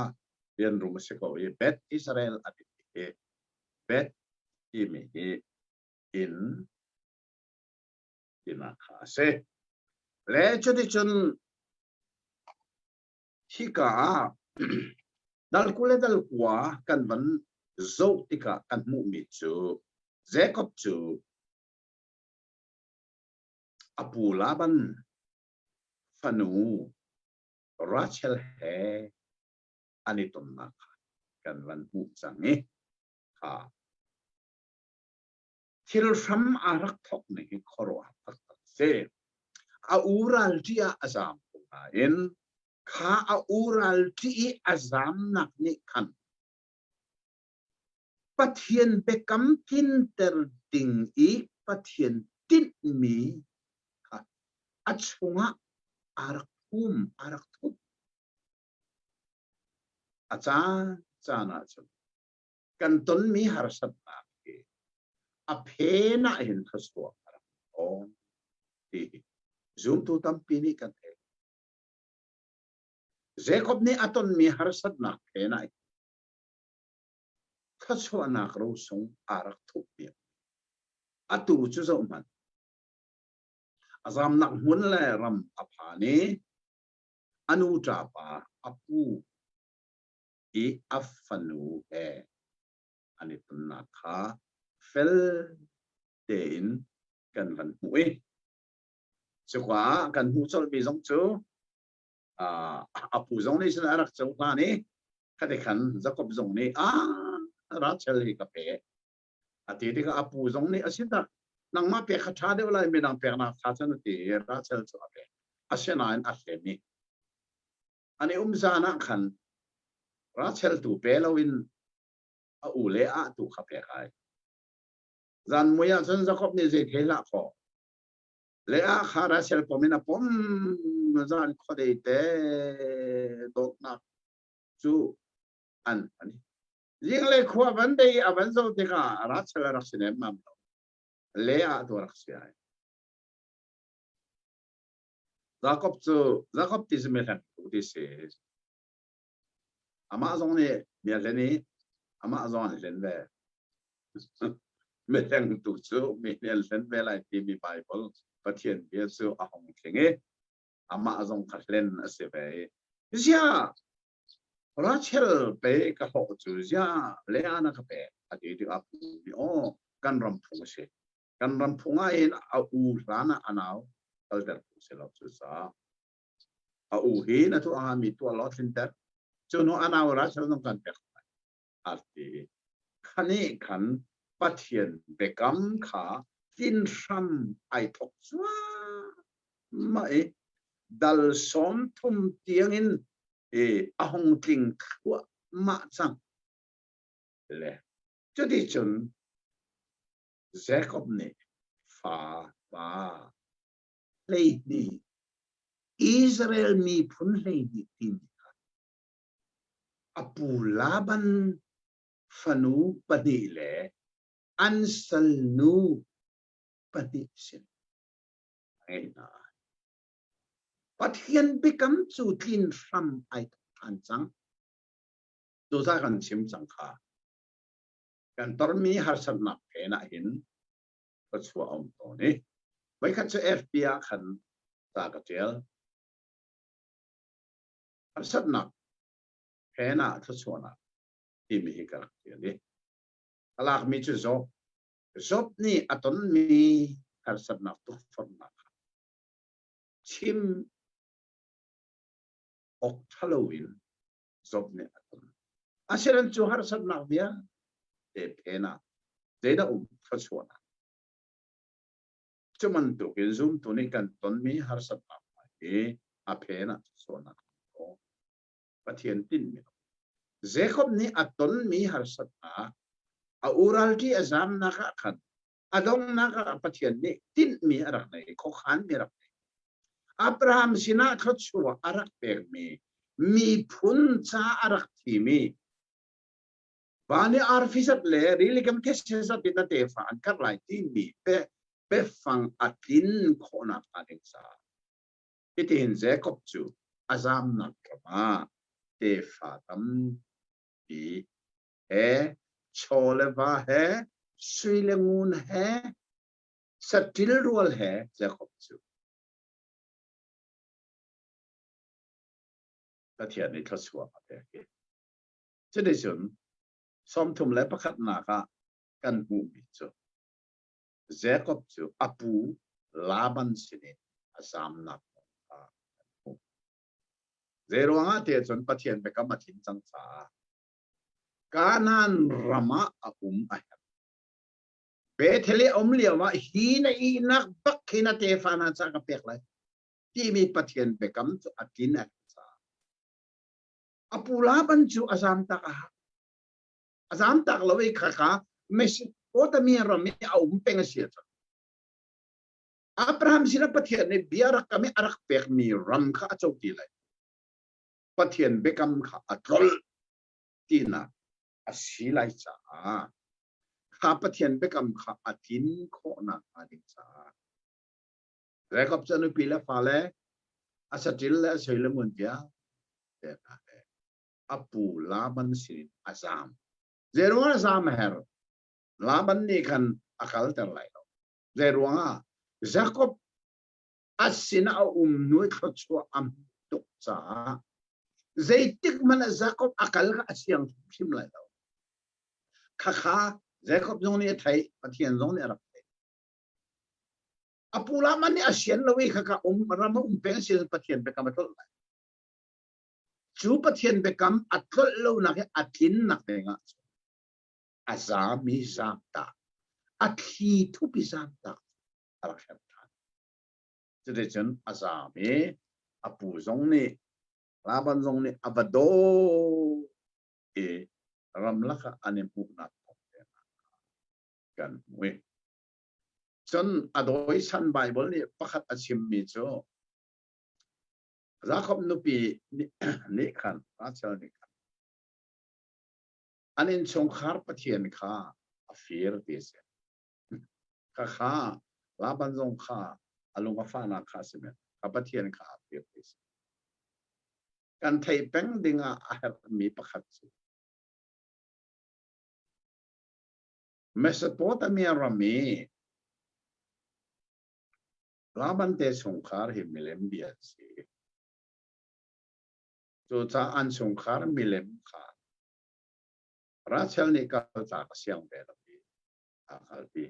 rian rum a si ko i Beth Israel a ti hi Beth timi hi inn tinak kha a si. Le cuticun hika ah dal 20 le dal 9 kan van zoh tikah kan hmuhmi cu Jacob cu A pu Laban fanu Rachel he an i tonnak kha kan van hmuh cang i kha thil hram aa rak thawk ning hi khuaruahhar taktak a si. A u ralṭih ah a zaam ko nain kha a u ralṭih i a zaamnak nih khan Pathian biakam tlinter ding i Pathian tinhmi kha a chungah aa rak phum, aa rak thup. A caan caan ahcun kan tonmi harsatnak hi a phen ah hin thluachuah a rak tawn ti hi zumtu tampi nih kan theih. Jacob nih a tonmi harsatnak phen ah thluachuahnak rosung aa rak thup piak. Atu cu zoh hmanh. A zamnak hmun le ram a phan i a nu ṭapa a pu i a fanu he an i tonnak kha fel tein kan van hmuh i cuka ah kan hmuh colhmi zong cu a pu zong nih cun a rak cohlan i khati khan Jakob zong nih a Rachel hi ka pe a ti tikah a pu zong nih a si tak nangmah pek kha ṭha deuh lai midang peknak ṭha cun a ti i Rachel cu a pek asinain a hlen i an i um zan ah khan Rachel tu pe loin a u le a tu kha pek ai zan mui ah cun Jakob nih zei thei hlah kaw Leah kha Rachel pom in a pom zan khuadei te dawtnak cu an an zinglei khua van dei a van zoh tikah Rachel a rak si nemmam lo Leah tu a rak si ai Jacob cu Jacob ti cu mi hlen ti si amah zong nih mi a hlen i amah zong an hlen ve Mihlengtu cu mi nih an hlen ve lai timi Baibal Pathian bia cu a hung tling i amah zong kha hlen a si ve i ziah Rachel pe ka hlawh cu ziah Leah na ka pek a ti tikah pu nih aw kan ram phung a si kan ram phung ah hin a u hlan ah a nau kalter phung si lo cucaah a u hi na tuah mi tuah law tlinter. Cu hnu a nau Rachel zong kan pek lai. A ti. Khani khan Pathian biakam kha tlin hram ai thok cuahmah i dal 30 tiangin i a hung tling thluahmah cang. Le cuticun Jacob nih fa pa 12 Israel miphun 12 timi kha a pu Laban fanu pahnih le an salnu pahnih sin a ngeih hna. Pathian biakam cu tlin hram ai thawk ṭhan cang. Cucaah kan chim cang kha. Kan tormi harsatnak phen ah hin thluachuah a um tawn i voikhat cu FB ah khan ca ka ṭial. Harsatnak phen ah thluachuahnak timi hi ka rak ṭial i ka lakmi cu Job. Job nih a tonmi harsatnak tukforhnak kha chim awk ṭhalo in Job nih a ton. Asinain cu harsatnak vialte phen ah zeidah um thluachuahnak? Cu bantukin zumtu nih kan tonmi harsatnak hna hi a phen ah thluachuahnak Pathian tinhmi Jacob nih a tonmi harsatnak a uralṭi a zamnak ah khan a donghnak ah Pathian nih tinhmi a rak nei, khuakhanmi a rak nei. Abraham sinah thluachuah a rak pekmi miphun ca a rak thimi van i arfi zat le rilikam thetse zat in a tefa an karh lai timi pe biafang a tlin khawhnak hnga ding caah hitihin Jacob cu a zamnak ram ah tefa tampi he chaw le va he sui le ngun he saṭil rual he Jacob cu Pathian nih thluachuah a pek i cuticun 31nak ah kan hmuhmi cu Jacob cu a pu Laban sinin a zamnak kong kha kan hmuh. Zeiruangah tiah cun Pathian biakam a tlin cang caah Kanaan ram ah a um a herh. Bethel i a um lio ah hi na ihnak bak hi na tefa hna ca ka pek lai timi Pathian biakam cu a tlin a herh caah a pu Laban cu a zamtak a a zamtak lo i khakha Mesopotamia ram i a um peng a si ahcun Abraham sinah Pathian nih bia rak kam i a rak pekmi ram kha a co ti lai. Pathian biakam kha a tlolh tinak a si lai caah kha Pathian biakam kha a tlin khawhnak hnga ding caah Jacob cu a nupi le fale a saṭil le a sui le ngun vialte hna he a pu Laban sinin a zaam. Zeiruang a zaam a herh? Laban nih khan a kalter lai lo. Zeiruangah? Jacob a sinah a um hnu i thluachuah a hmuh tuk caah zeitik hmanh ah Jacob a kal kha a siang hrim lai lo. Khakha Jacob zong nih a theih, Pathian zong nih a rak theih. A pu Laman nih a sian lo i khakha um ram a um peng si Pathian biakam a tlolh lai. Cu Pathian biakam a tlolh lonak hi a tlinnak ding ah a zami zaamtak, a thli thupi zaamtak a rak herh ṭhan. Cuticun a zaam i a pu zong nih Laban zong nih a va daw i ramlak ah an i hmuhnak kong te kan hmu i cun a dawisan Baibal nih pakhat a chimmi cu Jakob nupi nih khan Rachel nih khan an innchungkhar Pathian kha a fir ti a si. Khakha Laban zong kha a lung a fahnak kha a si men. Kha Pathian kha a fir ti a si. Kan theih peng ding ah a herhmi pakhat cu Mesopotamia ram i Laban te chungkhar hi milem bia an si. Cucaah an chungkhar milem kha Rachel nih kaltak a siang ve lo i aa kalpi.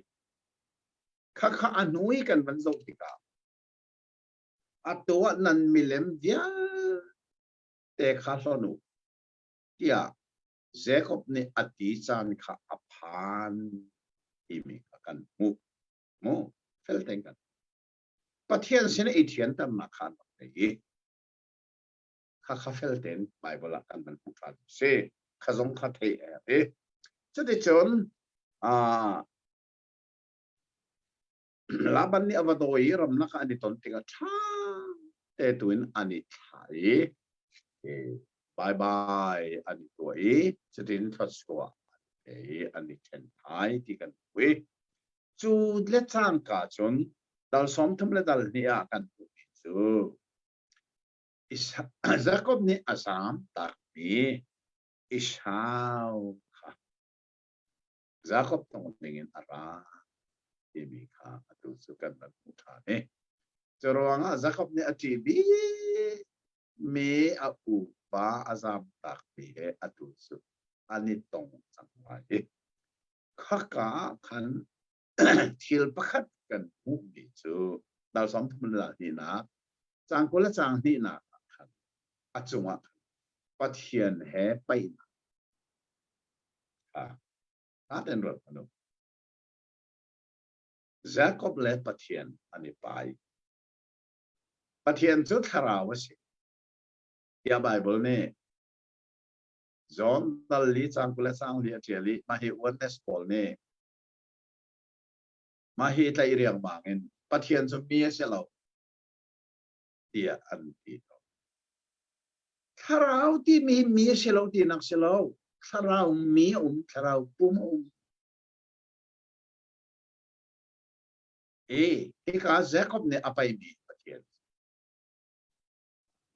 Khakha a hnu i kan van zoh tikah atu ah nan milem vialte kha hlon u. tiah Jakob nih a ti caan kha a phan timi kha kan hmuh. Mu fel tein kan Pathian sin i thianternak kha an rak ngei i kha kha fel tein Bible ah kan van hmuh ṭhan si. Kha zong kha theih a i cuticun Laban nih a va dawi i ramlak ah an i ton tikah ṭha te tu in an i thlah i bye bye an i tuah i cutin thluachuah an pe i an i ṭhen thai ti kan hmu i cu le cangka cun dal 30 le dal hnih ah kan hmuhmi cu Jakob nih a zaam takmi Esau kha Jakob tong dingin a ra timi kha atu cu kan van hmuh ṭhan i cu ruangah Jakob nih a ṭih bikmi a upa a zamtakmi he atu cu an i tong cang lai i khaka ah khan thil pakhat kan hmuhmi cu dal 30 le hnihnak caang 20 le caang hnihnak ah khan a cungah khan Pathian he paihnak kha ten ruat hmanh u. Jakob le Pathian an i pai. Pathian cu thlarau a si. Tiah Bible nih John dal li cang 20 le cang li a ṭial i mah hi oneness pawl nih mah hi tlaih riangmang in Pathian cu mi a si lo tiah an ti tawn. Thlarau timi mi a si lo tinak si lo. Thlarau mi a um, thlarau pum a um. I hika Jacob nih a paimi Pathian.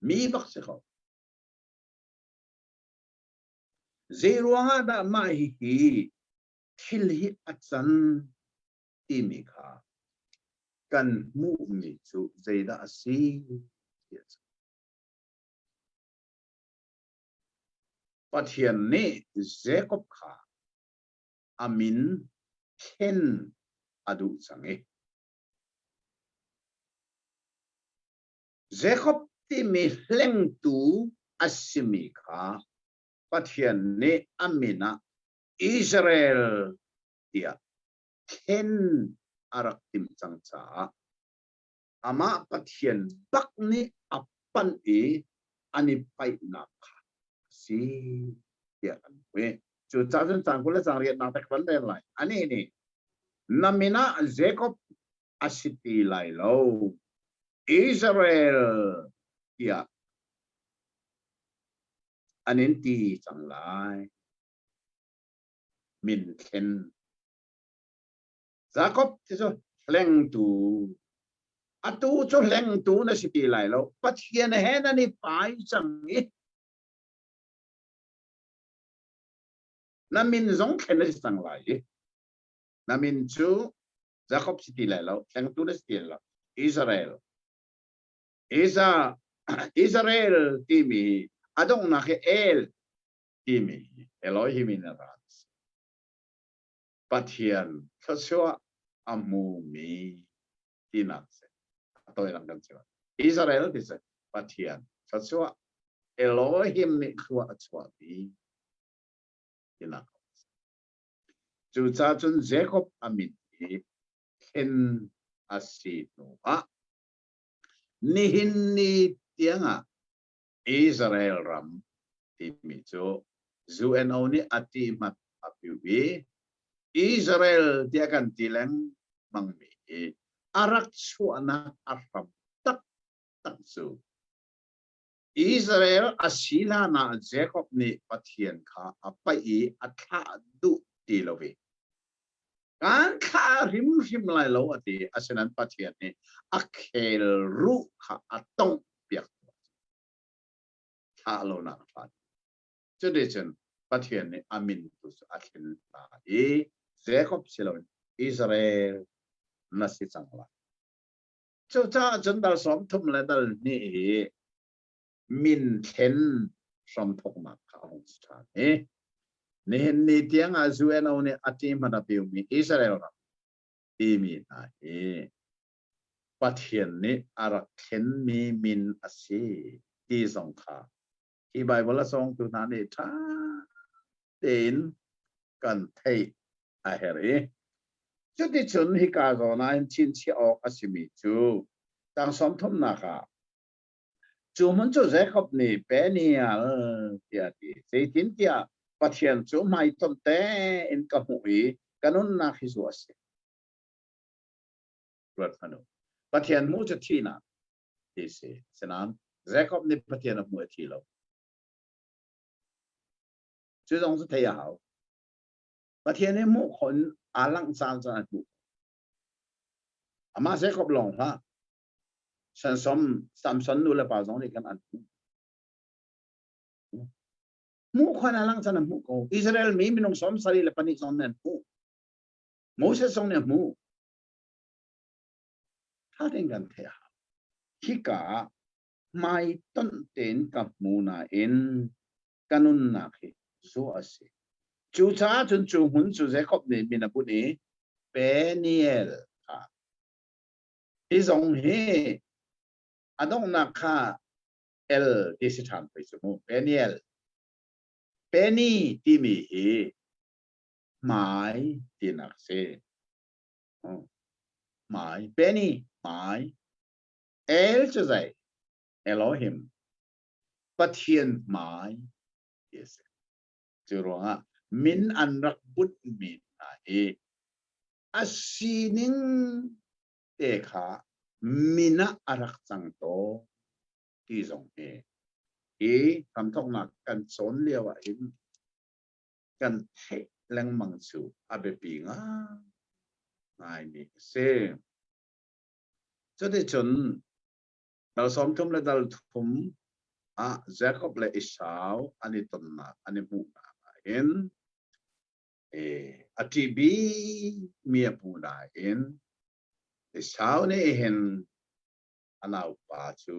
Mi bak si ko. Zei ruangah dah mah hihi thil hi a can timi kha kan hmuhmi cu zeidah a si ti a si. Pathian nih Jakob kha a min thlen a duh cang i Jakob timi hlengtu a simi kha Pathian nih a min ah Israel tiah thlen a rak timh cang caah amah Pathian bak nih a panh i an i paihnak kha a si tiah kan hmu. Cucaah cun caan 20 le caan riatnak te kan rel lai. Anih nih na min ah Jacob a si ti lai lo, Israel tiah an in ti cang lai. Min thlen Jakob ti cu hlengtu atu cu hlengtu na si ti lai lo Pathian he nan i pai cang i na min zong thlen na si cang lai i na min cu Jakob si ti lai lo hlengtu na si ti lai lo Israel Isa Israel timi a donghnak hi El timi Elohim in a ra Pathian thluachuah a hmumi tinak si. A tawilang kan chim. Israel ti si Pathian thluachuah Elohim nih thlua a chuahpi tinak. Cucaah cun Jacob a min hi thlen a si hnu ah nihin ni tiangah Israel ram timi cu UNO nih a ti hmat a piu i Israel tiah kan ti lengmangmi hi a rak chuahnak a hram taktak cu Israel a si hlan ah Jacob nih Pathian kha a paih i a thlah duh ti lo i kan thlah hrimhrim lai lo a ti asinain Pathian nih a khel ruh kha a tongh piak thlah lonak a hlan cuticun Pathian nih a min tu cu a thlen hna i Jacob si loin Israel na si cang lai cucaah cun dal 30 le dal hnih hi min thlen hramthawknak kha a hung si ṭhan i nihin ni tiang ah UNO nih a ṭi hmanh a piumi Israel ram timi hna hi Pathian nih a rak thlenmi min a si ti zong kha hi Baibal a cawngtu hna nih ṭha. tein kan theih a herh i cuticun hika zawn ah hin chinchiah awk a simi cu tang sawmthumnak ah cu hmun cu Jacob nih Peniel tiah a ti. Zeitintiah Pathian cu hmaitonh tein ka hmuh i ka nunnak hi zu a si. Ruat hmanh u. Pathian hmuh cu thihnak ti si. Asinain Jacob nih Pathian a hmuh a thi lo. Cu zong cu thei a hau. Pathian hi hmuh khawh in aa langh caan caan a hmuh. Amah Jacob lawng hlah. Samson, Samson nu le pa zong nih kan an hmuh. Hmuh khawh in aa langh caan a hmuh ko. Israel mi minung 74 zong nih an hmuh. Moses zong nih a hmuh. Tha tein kan theih a hau. Hika ah hmaitonh tein ka hmu nain ka nunnak hi zuah a si. Cucaah cun cu hmun cu Jakob nih min a bunh i Peniel kha. Hi zong hi a donghnak kha El ti si ṭhan pei cu mu. Peniel. Peni timi hi hmai tinak si. Hmai. Peni hmai. El cu zei? Elohim. Pathian hmai ti a si. Cu ruangah min an rak bunhmi hna hi a sining te kha min ah a rak cang tawn ti zong hi hi hramthawknak kan cawn lio ah hin kan theih lengmang cu a biapi ngaingaimi a si. Cuticun dal 30 le dal thum ah Jakob le Esau an i tonnak an i hmuhnak ah hin a ṭih bikmi a hmu nain Esau nih hin a naupa cu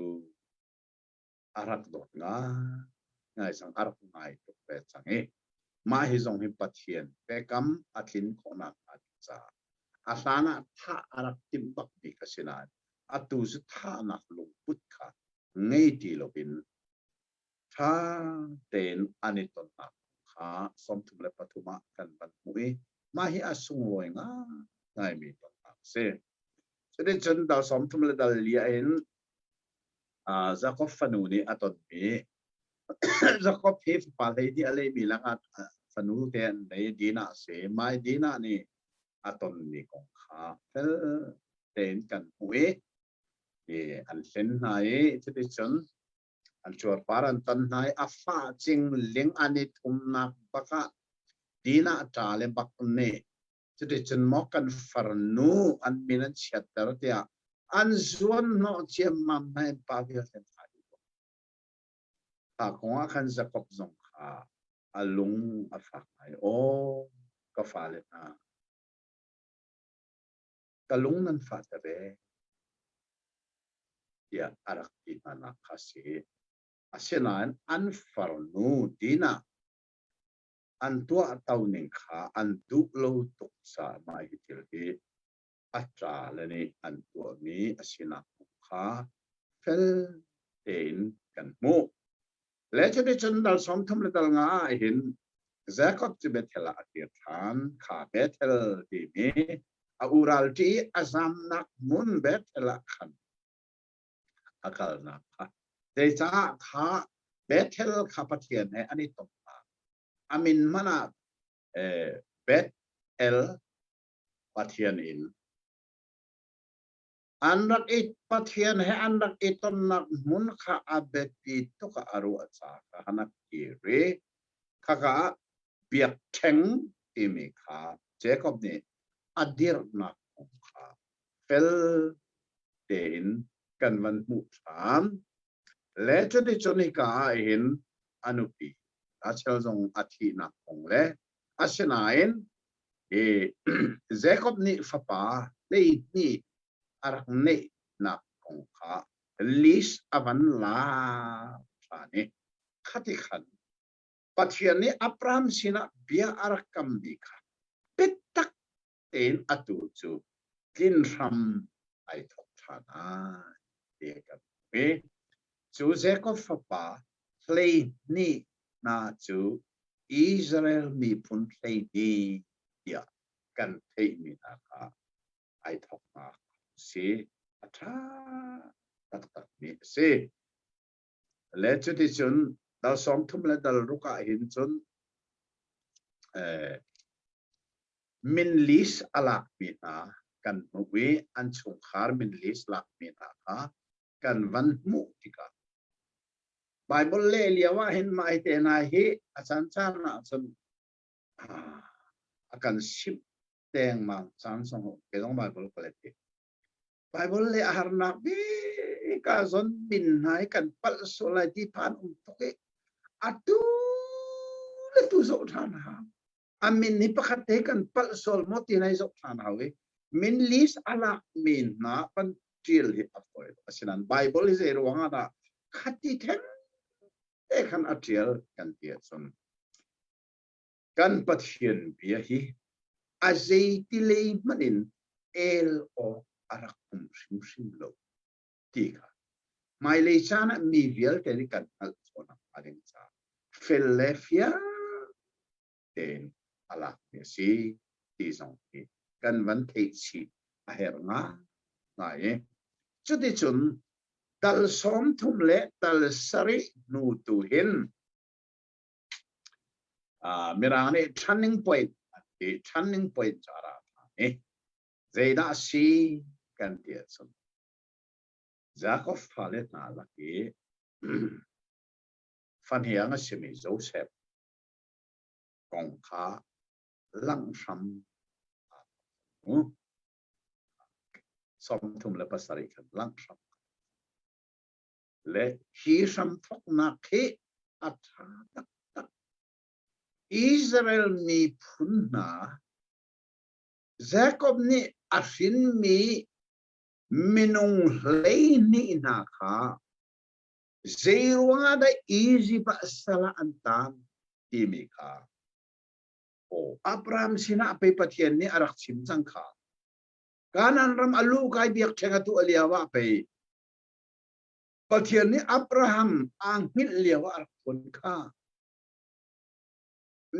a rak dawt ngaingai cang, a rak ngai tuk ve cang i mah hi zong hi Pathian biakam a tlin khawhnak hnga ding caah a hlan ah thah a rak timh bakmi kha si nain atu cu thahnak lungput kha ngei ti loin ṭha tein an i tonnak kha 33 ah kan van hmuh i mah hi a sunglawi ngaingaimi tonnak a si. Cuticun dal 30 le dal li in Jakob fanu nih a tonmi Jakob hi fapa 12 a leimi lakah fanu te an nei Dinah a si. Mai Dinah nih a tonmi kong kha fel tein kan hmuh i an hlen hna i cuticun an cuarpar an tan hna i a fah cing ling an i thumnak bak ah Dinah ṭa le bak nih Cuticun maw kan farnu an min an chiatter tiah an zuan hnawh ciammam hna in pa vialte an thah dih ko. Kha kong ah khan Jakob zong kha a lung a fak ngai. Aw, ka fale hna, ka lung nan fahter ee, tiah a rak ti hna nak kha a si. Asinain an farnu Dinah an tuahto ning kha an duh lo tuk caah mah hi thil hi a ṭale nih an tuahmi a sinak kong kha fel tein kan hmuh. Le cuticun dal 30 le dal nga ah hin Jacob cu Bethel ah a kir ṭhan. Kha Bethel timi a ural ṭi a zamnak hmun Bethel ah khan a kalnak kha zeicah kha Bethel kha Pathian he an i tonnak a min hmanh ah Bethel Pathian inn an rak i Pathian he an rak i tonnak hmun kha a biapi tuk ah a ruah ca kha han a kir i khaka ah biakṭheng timi kha Jacob nih a dirhnak kong kha fel tein kan van hmuh ṭhan. Le cuticun hika ah hin a nupi Rachel zong a thihnak kong le asinain i Jacob nih fapa 12 a rak neihnak kong kha list a van la ṭhan i khati khan Pathian nih Abraham sinah bia a rak kammi kha biatak tein atu cu tlin hram ai thawk ṭhan ai ti kan hmuh i cu Jacob fapa 12 hna cu. Israel miphun 12 tiah kan theihmi hna kha ai thawknak si. A ṭha taktakmi a si. Le cuticun dal 30 le dal ruk ah hin cun eh, min list a lakmi hna kan hmuh i an chungkhar min list lakmi hna kha kan van hmuh tikah Bible leh lio ah hin mah hi te hna hi a caan caan ah cun a kan simh dengmang caan zong ke zong Bible ka let Bible le a harnak bik ah zon min hna hi kan palh sual lai ti phan um tuk i atu le tu zoh ṭhan hau. A min hi pakhat te kan palh sual maw ti nai zoh ṭhan hau i min list a lak mi hna kan ṭial hi a fawi lo. Asinain Bible hi zei ruang ah dah khati theng te khan a ṭial kan ti ahcun kan Pathian bia hi a zeiti lei hmanh in el awk a rak um hrimhrim lo ti kha hmailei caan ah mi vialte nih kan hngalh khawh nakhnga ding caah fel le fiang tein a lakmi a si ti zong hi kan van theih chih a herh ngai i cuticun dal 30 le dal sarih hnu tu hin Mirang nih turning point an ti. Turning point cu a ra ṭhan i zeidah a si kan ti ahcun Jakob fale hna lak i fahniang a simi Josef kong kha langh hram aa thawk. 37 khan langh hram le hi hramthawknak hi a ṭha taktak. Israel miphun hna Jakob nih a hrinmi minung 12 hna kha zeiruangah dah Izipt ah sal ah an taan timi kha aw Abraham sinah pei Pathian nih a rak chim cang kha. Kanaan ram a luh kai biakṭheng a tuah lio ah pei Pathian nih Abraham aa hngilh lio ah a rak phuan kha.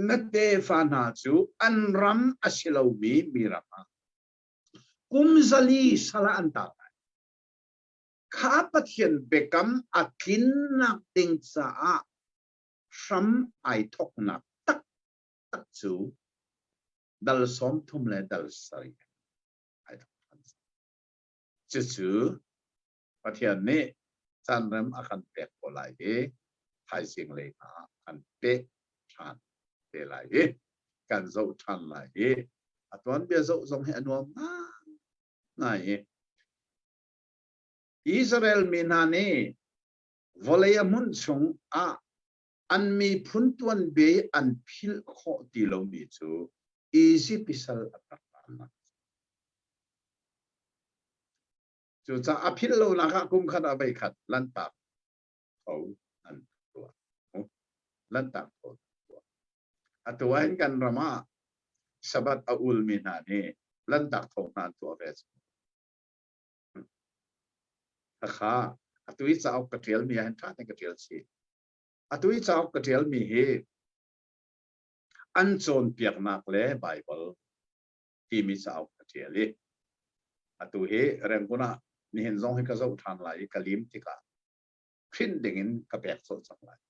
Na tefa hna cu an ram a si lomi mi ram ah kum 400 sal ah an tar lai. Kha Pathian biakam a tlinnak ding caah hram ai thawknak taktak cu dal 30 le dal 7 ai thawk ṭhan. Cucu Pathian nih canrem a kan pek ko lai i thaizing lei hna ah kan peh ṭhan te lai i kan zoh ṭhan lai i a tuanbia zoh zong hi a nuam ngai i Israel mi hna nih vawlei a hmun chung ah an miphun tuanbia i an philh khawh ti lomi cu Izipt sal an rak taannak. Cucaah a philh lonak ah kum khat ah voikhat lanhtak tho an tuah. Lanhtak tho an tuah. Atu ah hin kan ram ah Sabbath a ulmi hna nih lanhtak tho hna an tuah ve. Khakha atu i cauk ka ṭialmi ah hin ṭha tein ka ṭial chih. Atu i cauk ka ṭialmi hi an cawnpiaknak le Baibal timi cauk ka ṭial i atu hi Rangoon ah nihin zong hi ka zoh ṭhan lai i ka lim tikah print dingin ka pek colh cang lai.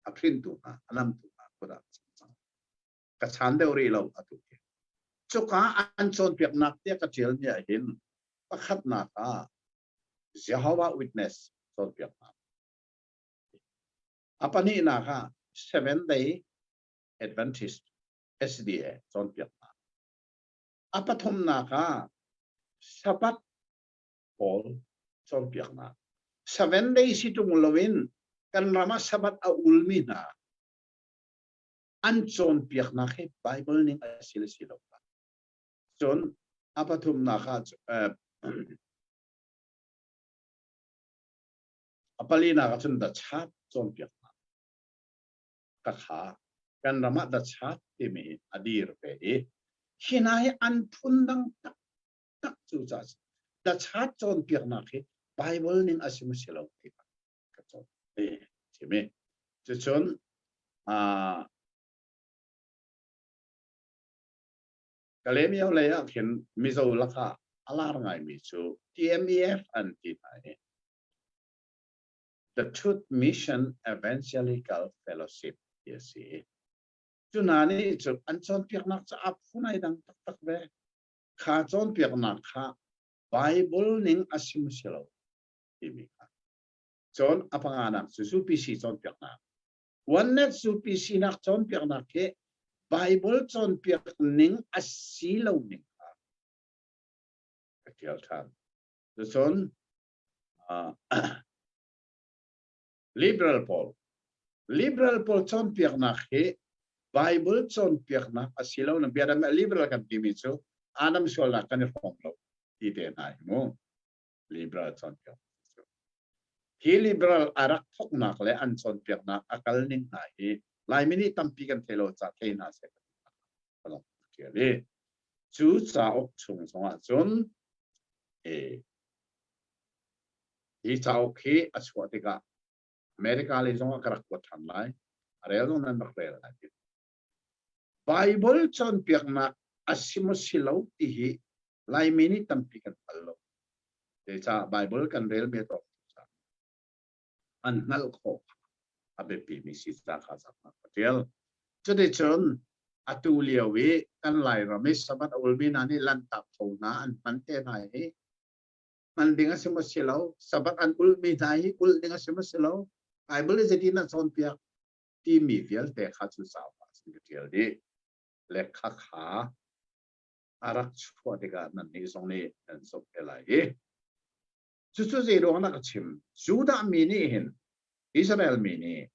A print-tu hna, a namtu hna kut ah cang. Ka chan deuh rih lo atu hi. Cuka an cawnpiaknak tiah ka ṭialmi ah hin pakhatnak ah Jehovah Witness cawnpiaknak. A pahnihnak ah Seventh Day Adventist SDA cawnpiaknak. A pathumnak ah Sabbath pawl cawnpiaknak. Seven day si ṭung loin kan ram ah Sabbath a ulmi hna an cawnpiaknak hi Bible ning a si le si lo. Cun a pathumnak ah a palinak ah cun the church cawnpiaknak. Ka kha kan ram ah the church timi a dir ve i hi hna hi an phun dang taktak cu ca the church cawnpiaknak hi Bible ning a si maw si lo ti ka cawn ti chimi cucun. Kalemyo lei ah khin Mizo lakah a lar ngaimi cu TMEF an ti hna i The Truth Mission Evangelical Fellowship ti a si. Cu hna nih cu an cawnpiaknak cu a phun ai dang taktak ve. Kha cawnpiaknak kha Bible ning a si maw si lo timi kha. Cun a panganak cu UPC cawnpiaknak. Oneness UPC nak cawnpiaknak hi Bible cawnpiak ning a si lo ning kha ka ṭial ṭhan. Cucun uh, liberal pawl liberal pawl cawnpiaknak hi Bible cawnpiaknak a si lo na biadam liberal kan timi cu Adam sualnak kan i hrawm lo ti te hna hi mu liberal cawnpiak hi liberal a rak thoknak le an cawnpiaknak a kal ning hna hi Laimi nih tampi kan thei lo ca thei hna seh ṭial i cu cauk chung zongah cun hi cauk hi a chuah tikah America lei zongah ka rak kuat ṭhan lai a rel zong nan rak rel lai ti Bible cawnpiaknak a si maw si lo ti hi Laimi nih tampi kan hngal lo. Zeicah Bible kan relmi a tawk an hngalh khawh a biapimi si ca kha zaknak ka ṭial. Cuticun atu lio i kan Lairam i Sabbath a ulmi hna nih Lanhtak tho hna an hman te hna hi hman ding a si maw si lo, Sabbath an ulmi hna hi ulh ding a si maw si lo, Bible i zeitin a cawnpiak timi vialte kha cu cauk ah cun ka ṭial dih. Le khakha a rak chuah tikah nannih zong nih nan zoh te lai i Cucu zei ruang dah ka chim? Judah mi nih hin Israel mi nih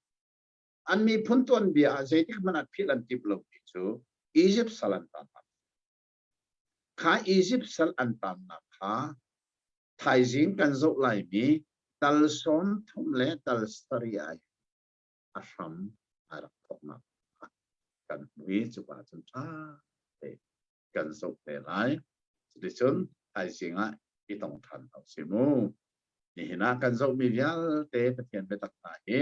an miphun tuanbia ah zeitik hmanh ah philh an timh lo ti cu Izipt sal an tannak. Kha Izipt sal an tannak kha thaizing kan zoh laimi tal 30 le tal sarih ai a hram a rak thawknak kan hmu i cuka cun ṭha te kan zoh te lai. Cuticun thaizing ah i tong ṭhan ko si mu. Nihin ah kan zohmi vialte Pathian biatak hna hi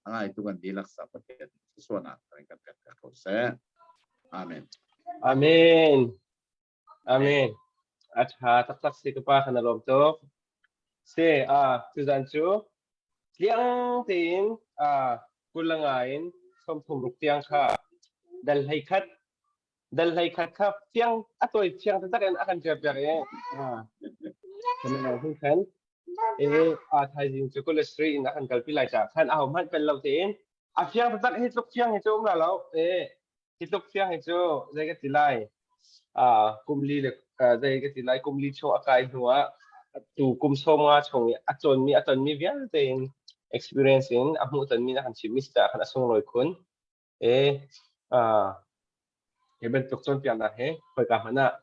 a ngaitu kan dihlak sa Pathian thluachuahnak kan kan pek ko seh. Amen. Amen. Amen. A ṭha taktak si ka pa kan lawm tuk. Si, a tuzan cu tliang tein a kulanga in 30 ruk tiang kha dal hlei khat dal hlei khat kha fiang a tawi fiang taktak in a kan ṭial piak i kan hin khan e a thaizing cu kul in a kan kalpi lai caah khan aho hmanh pel lo tein a fiang taktak hi tluk fiang hi cu um la lo e hi tluk fiang hi cu zei ka ti lai a kum li le zei ka ti lai kum li chung a kai hnu ah tu kum 50 chung i a cawnmi a tonmi vialte in experience in a hmuh tonmi na kan chimmi si caah khan a sunglawi khun E, uh, hi bantuk cawnpiaknak hi khoika hmanh ah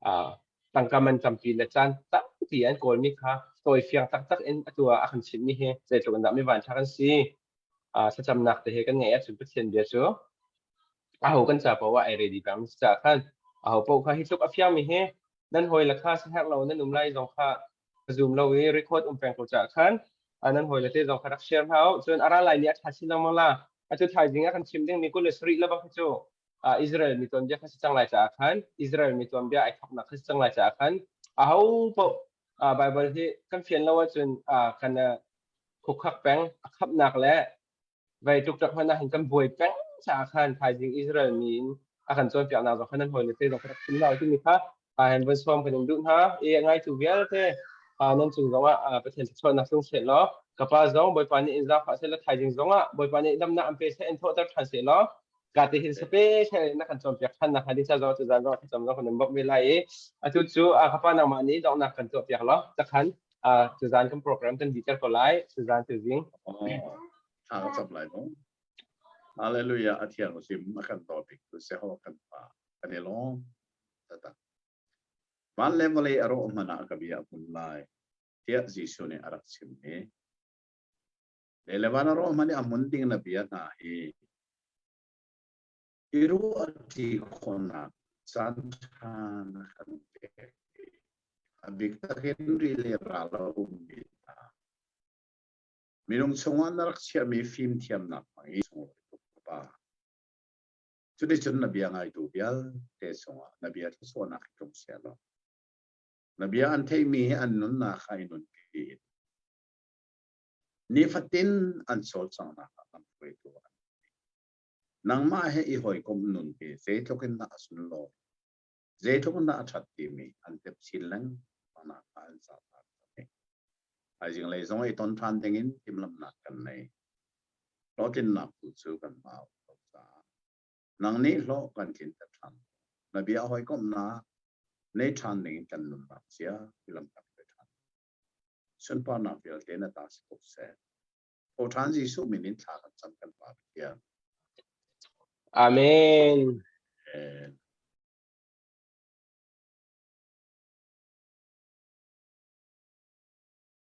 uh, tangka man tampi le caan tampi an kawlmi kha tawi fiang taktak in atu ah a kan chimhmi hi zeitluk in dah mi vanṭha kan si. Uh, thlacamnak te he kan ngeih ahcun Pathian bia cu aho kan ca paoh ah ai ready peng mi si caah khan aho paoh kha hi tluk a fiangmi hi nan hawi le kha siherh lo nan um lai zong kha ka zum lo i record um peng ko caah khan nan hawi le te zong kha rak share hna u. Cun a ra lai ni a ṭha chin lengmang la. Atu thaizing ah kan chim dingmi 27 le bang kha cu Israel mi tuanbia kha si cang lai caah khan Israel mi tuanbia ai thawknak kha si cang lai caah khan aho paoh Bible hi kan fian lo ahcun kan khukhak peng a khamhnak le Vei ṭukṭak hmanh ah hin kan buai peng caah khan thaizing Israel mi in a kan cawnpiaknak zong kha nan hawile te zong kha rak chim hna u timi kha hen von sawm kan in duh hna. I a ngaitu vialte nan cung zong ah Pathian thluachuahnak tlung seh law ka pa zong Bawipa nih in zaangfah seh law thaizing zong ah Bawipa nih damnak an pe seh in thawhter ṭhan seh law ka te hin special in na kan cawnpiak ṭhan nak hnga ding ca zong tu zan zong thlacam zong kan in bawmh ve lai i atu cu ka pa nangmah nih donghnak kan tuahpiak law takhan tuzan kan program kan dihter ko lai tuzan tuzing Thla ka cam lai mu. Hallelujah a thiang hrim a kan dawt bik tu Jehovah kan Pa kan i lawm taktak. Van le vawlei a rawh hmanh ah ka bia a hmun lai tiah Jesuh nih a rak chim i le le van a rawh hmanh i a hmun ding na bia hna hi i ruahṭi khawhnak caan ṭha na kan pek i a bik takin ri le ral a ummi hna minung chungah na rak chiahmi fimthiamnak hmang i sunglawi tuk ka Pa. Cuticun na bia ngaitu vialte chungah na bia thluachuahnak hi tlung seh law na bia an theihmi hi an nunnak kha i nunpi in nifatin an cawlcanghnak ah lamhruaitu an nangmah he i hawikomh nun hi zeitluk in dah a sunlawi zeitluk in dah a ṭhat timi an tep chin lengmang kha an zahter. Thaizing lei zong i ton ṭhan dingin timhlamhnak kan nei. Hlawhtlinnak tu cu kan mau ko caah nang nih hlawh kan tlinter ṭhan. Na bia hawikomhnak nei ṭhan dingin kan nunnak cia i lam kan hruai ṭhan. Sunparnak vialte na ta si ko seh. Tho ṭhan Jesuh min in thla kan cam kan Pa Pathian. Amen. Amen.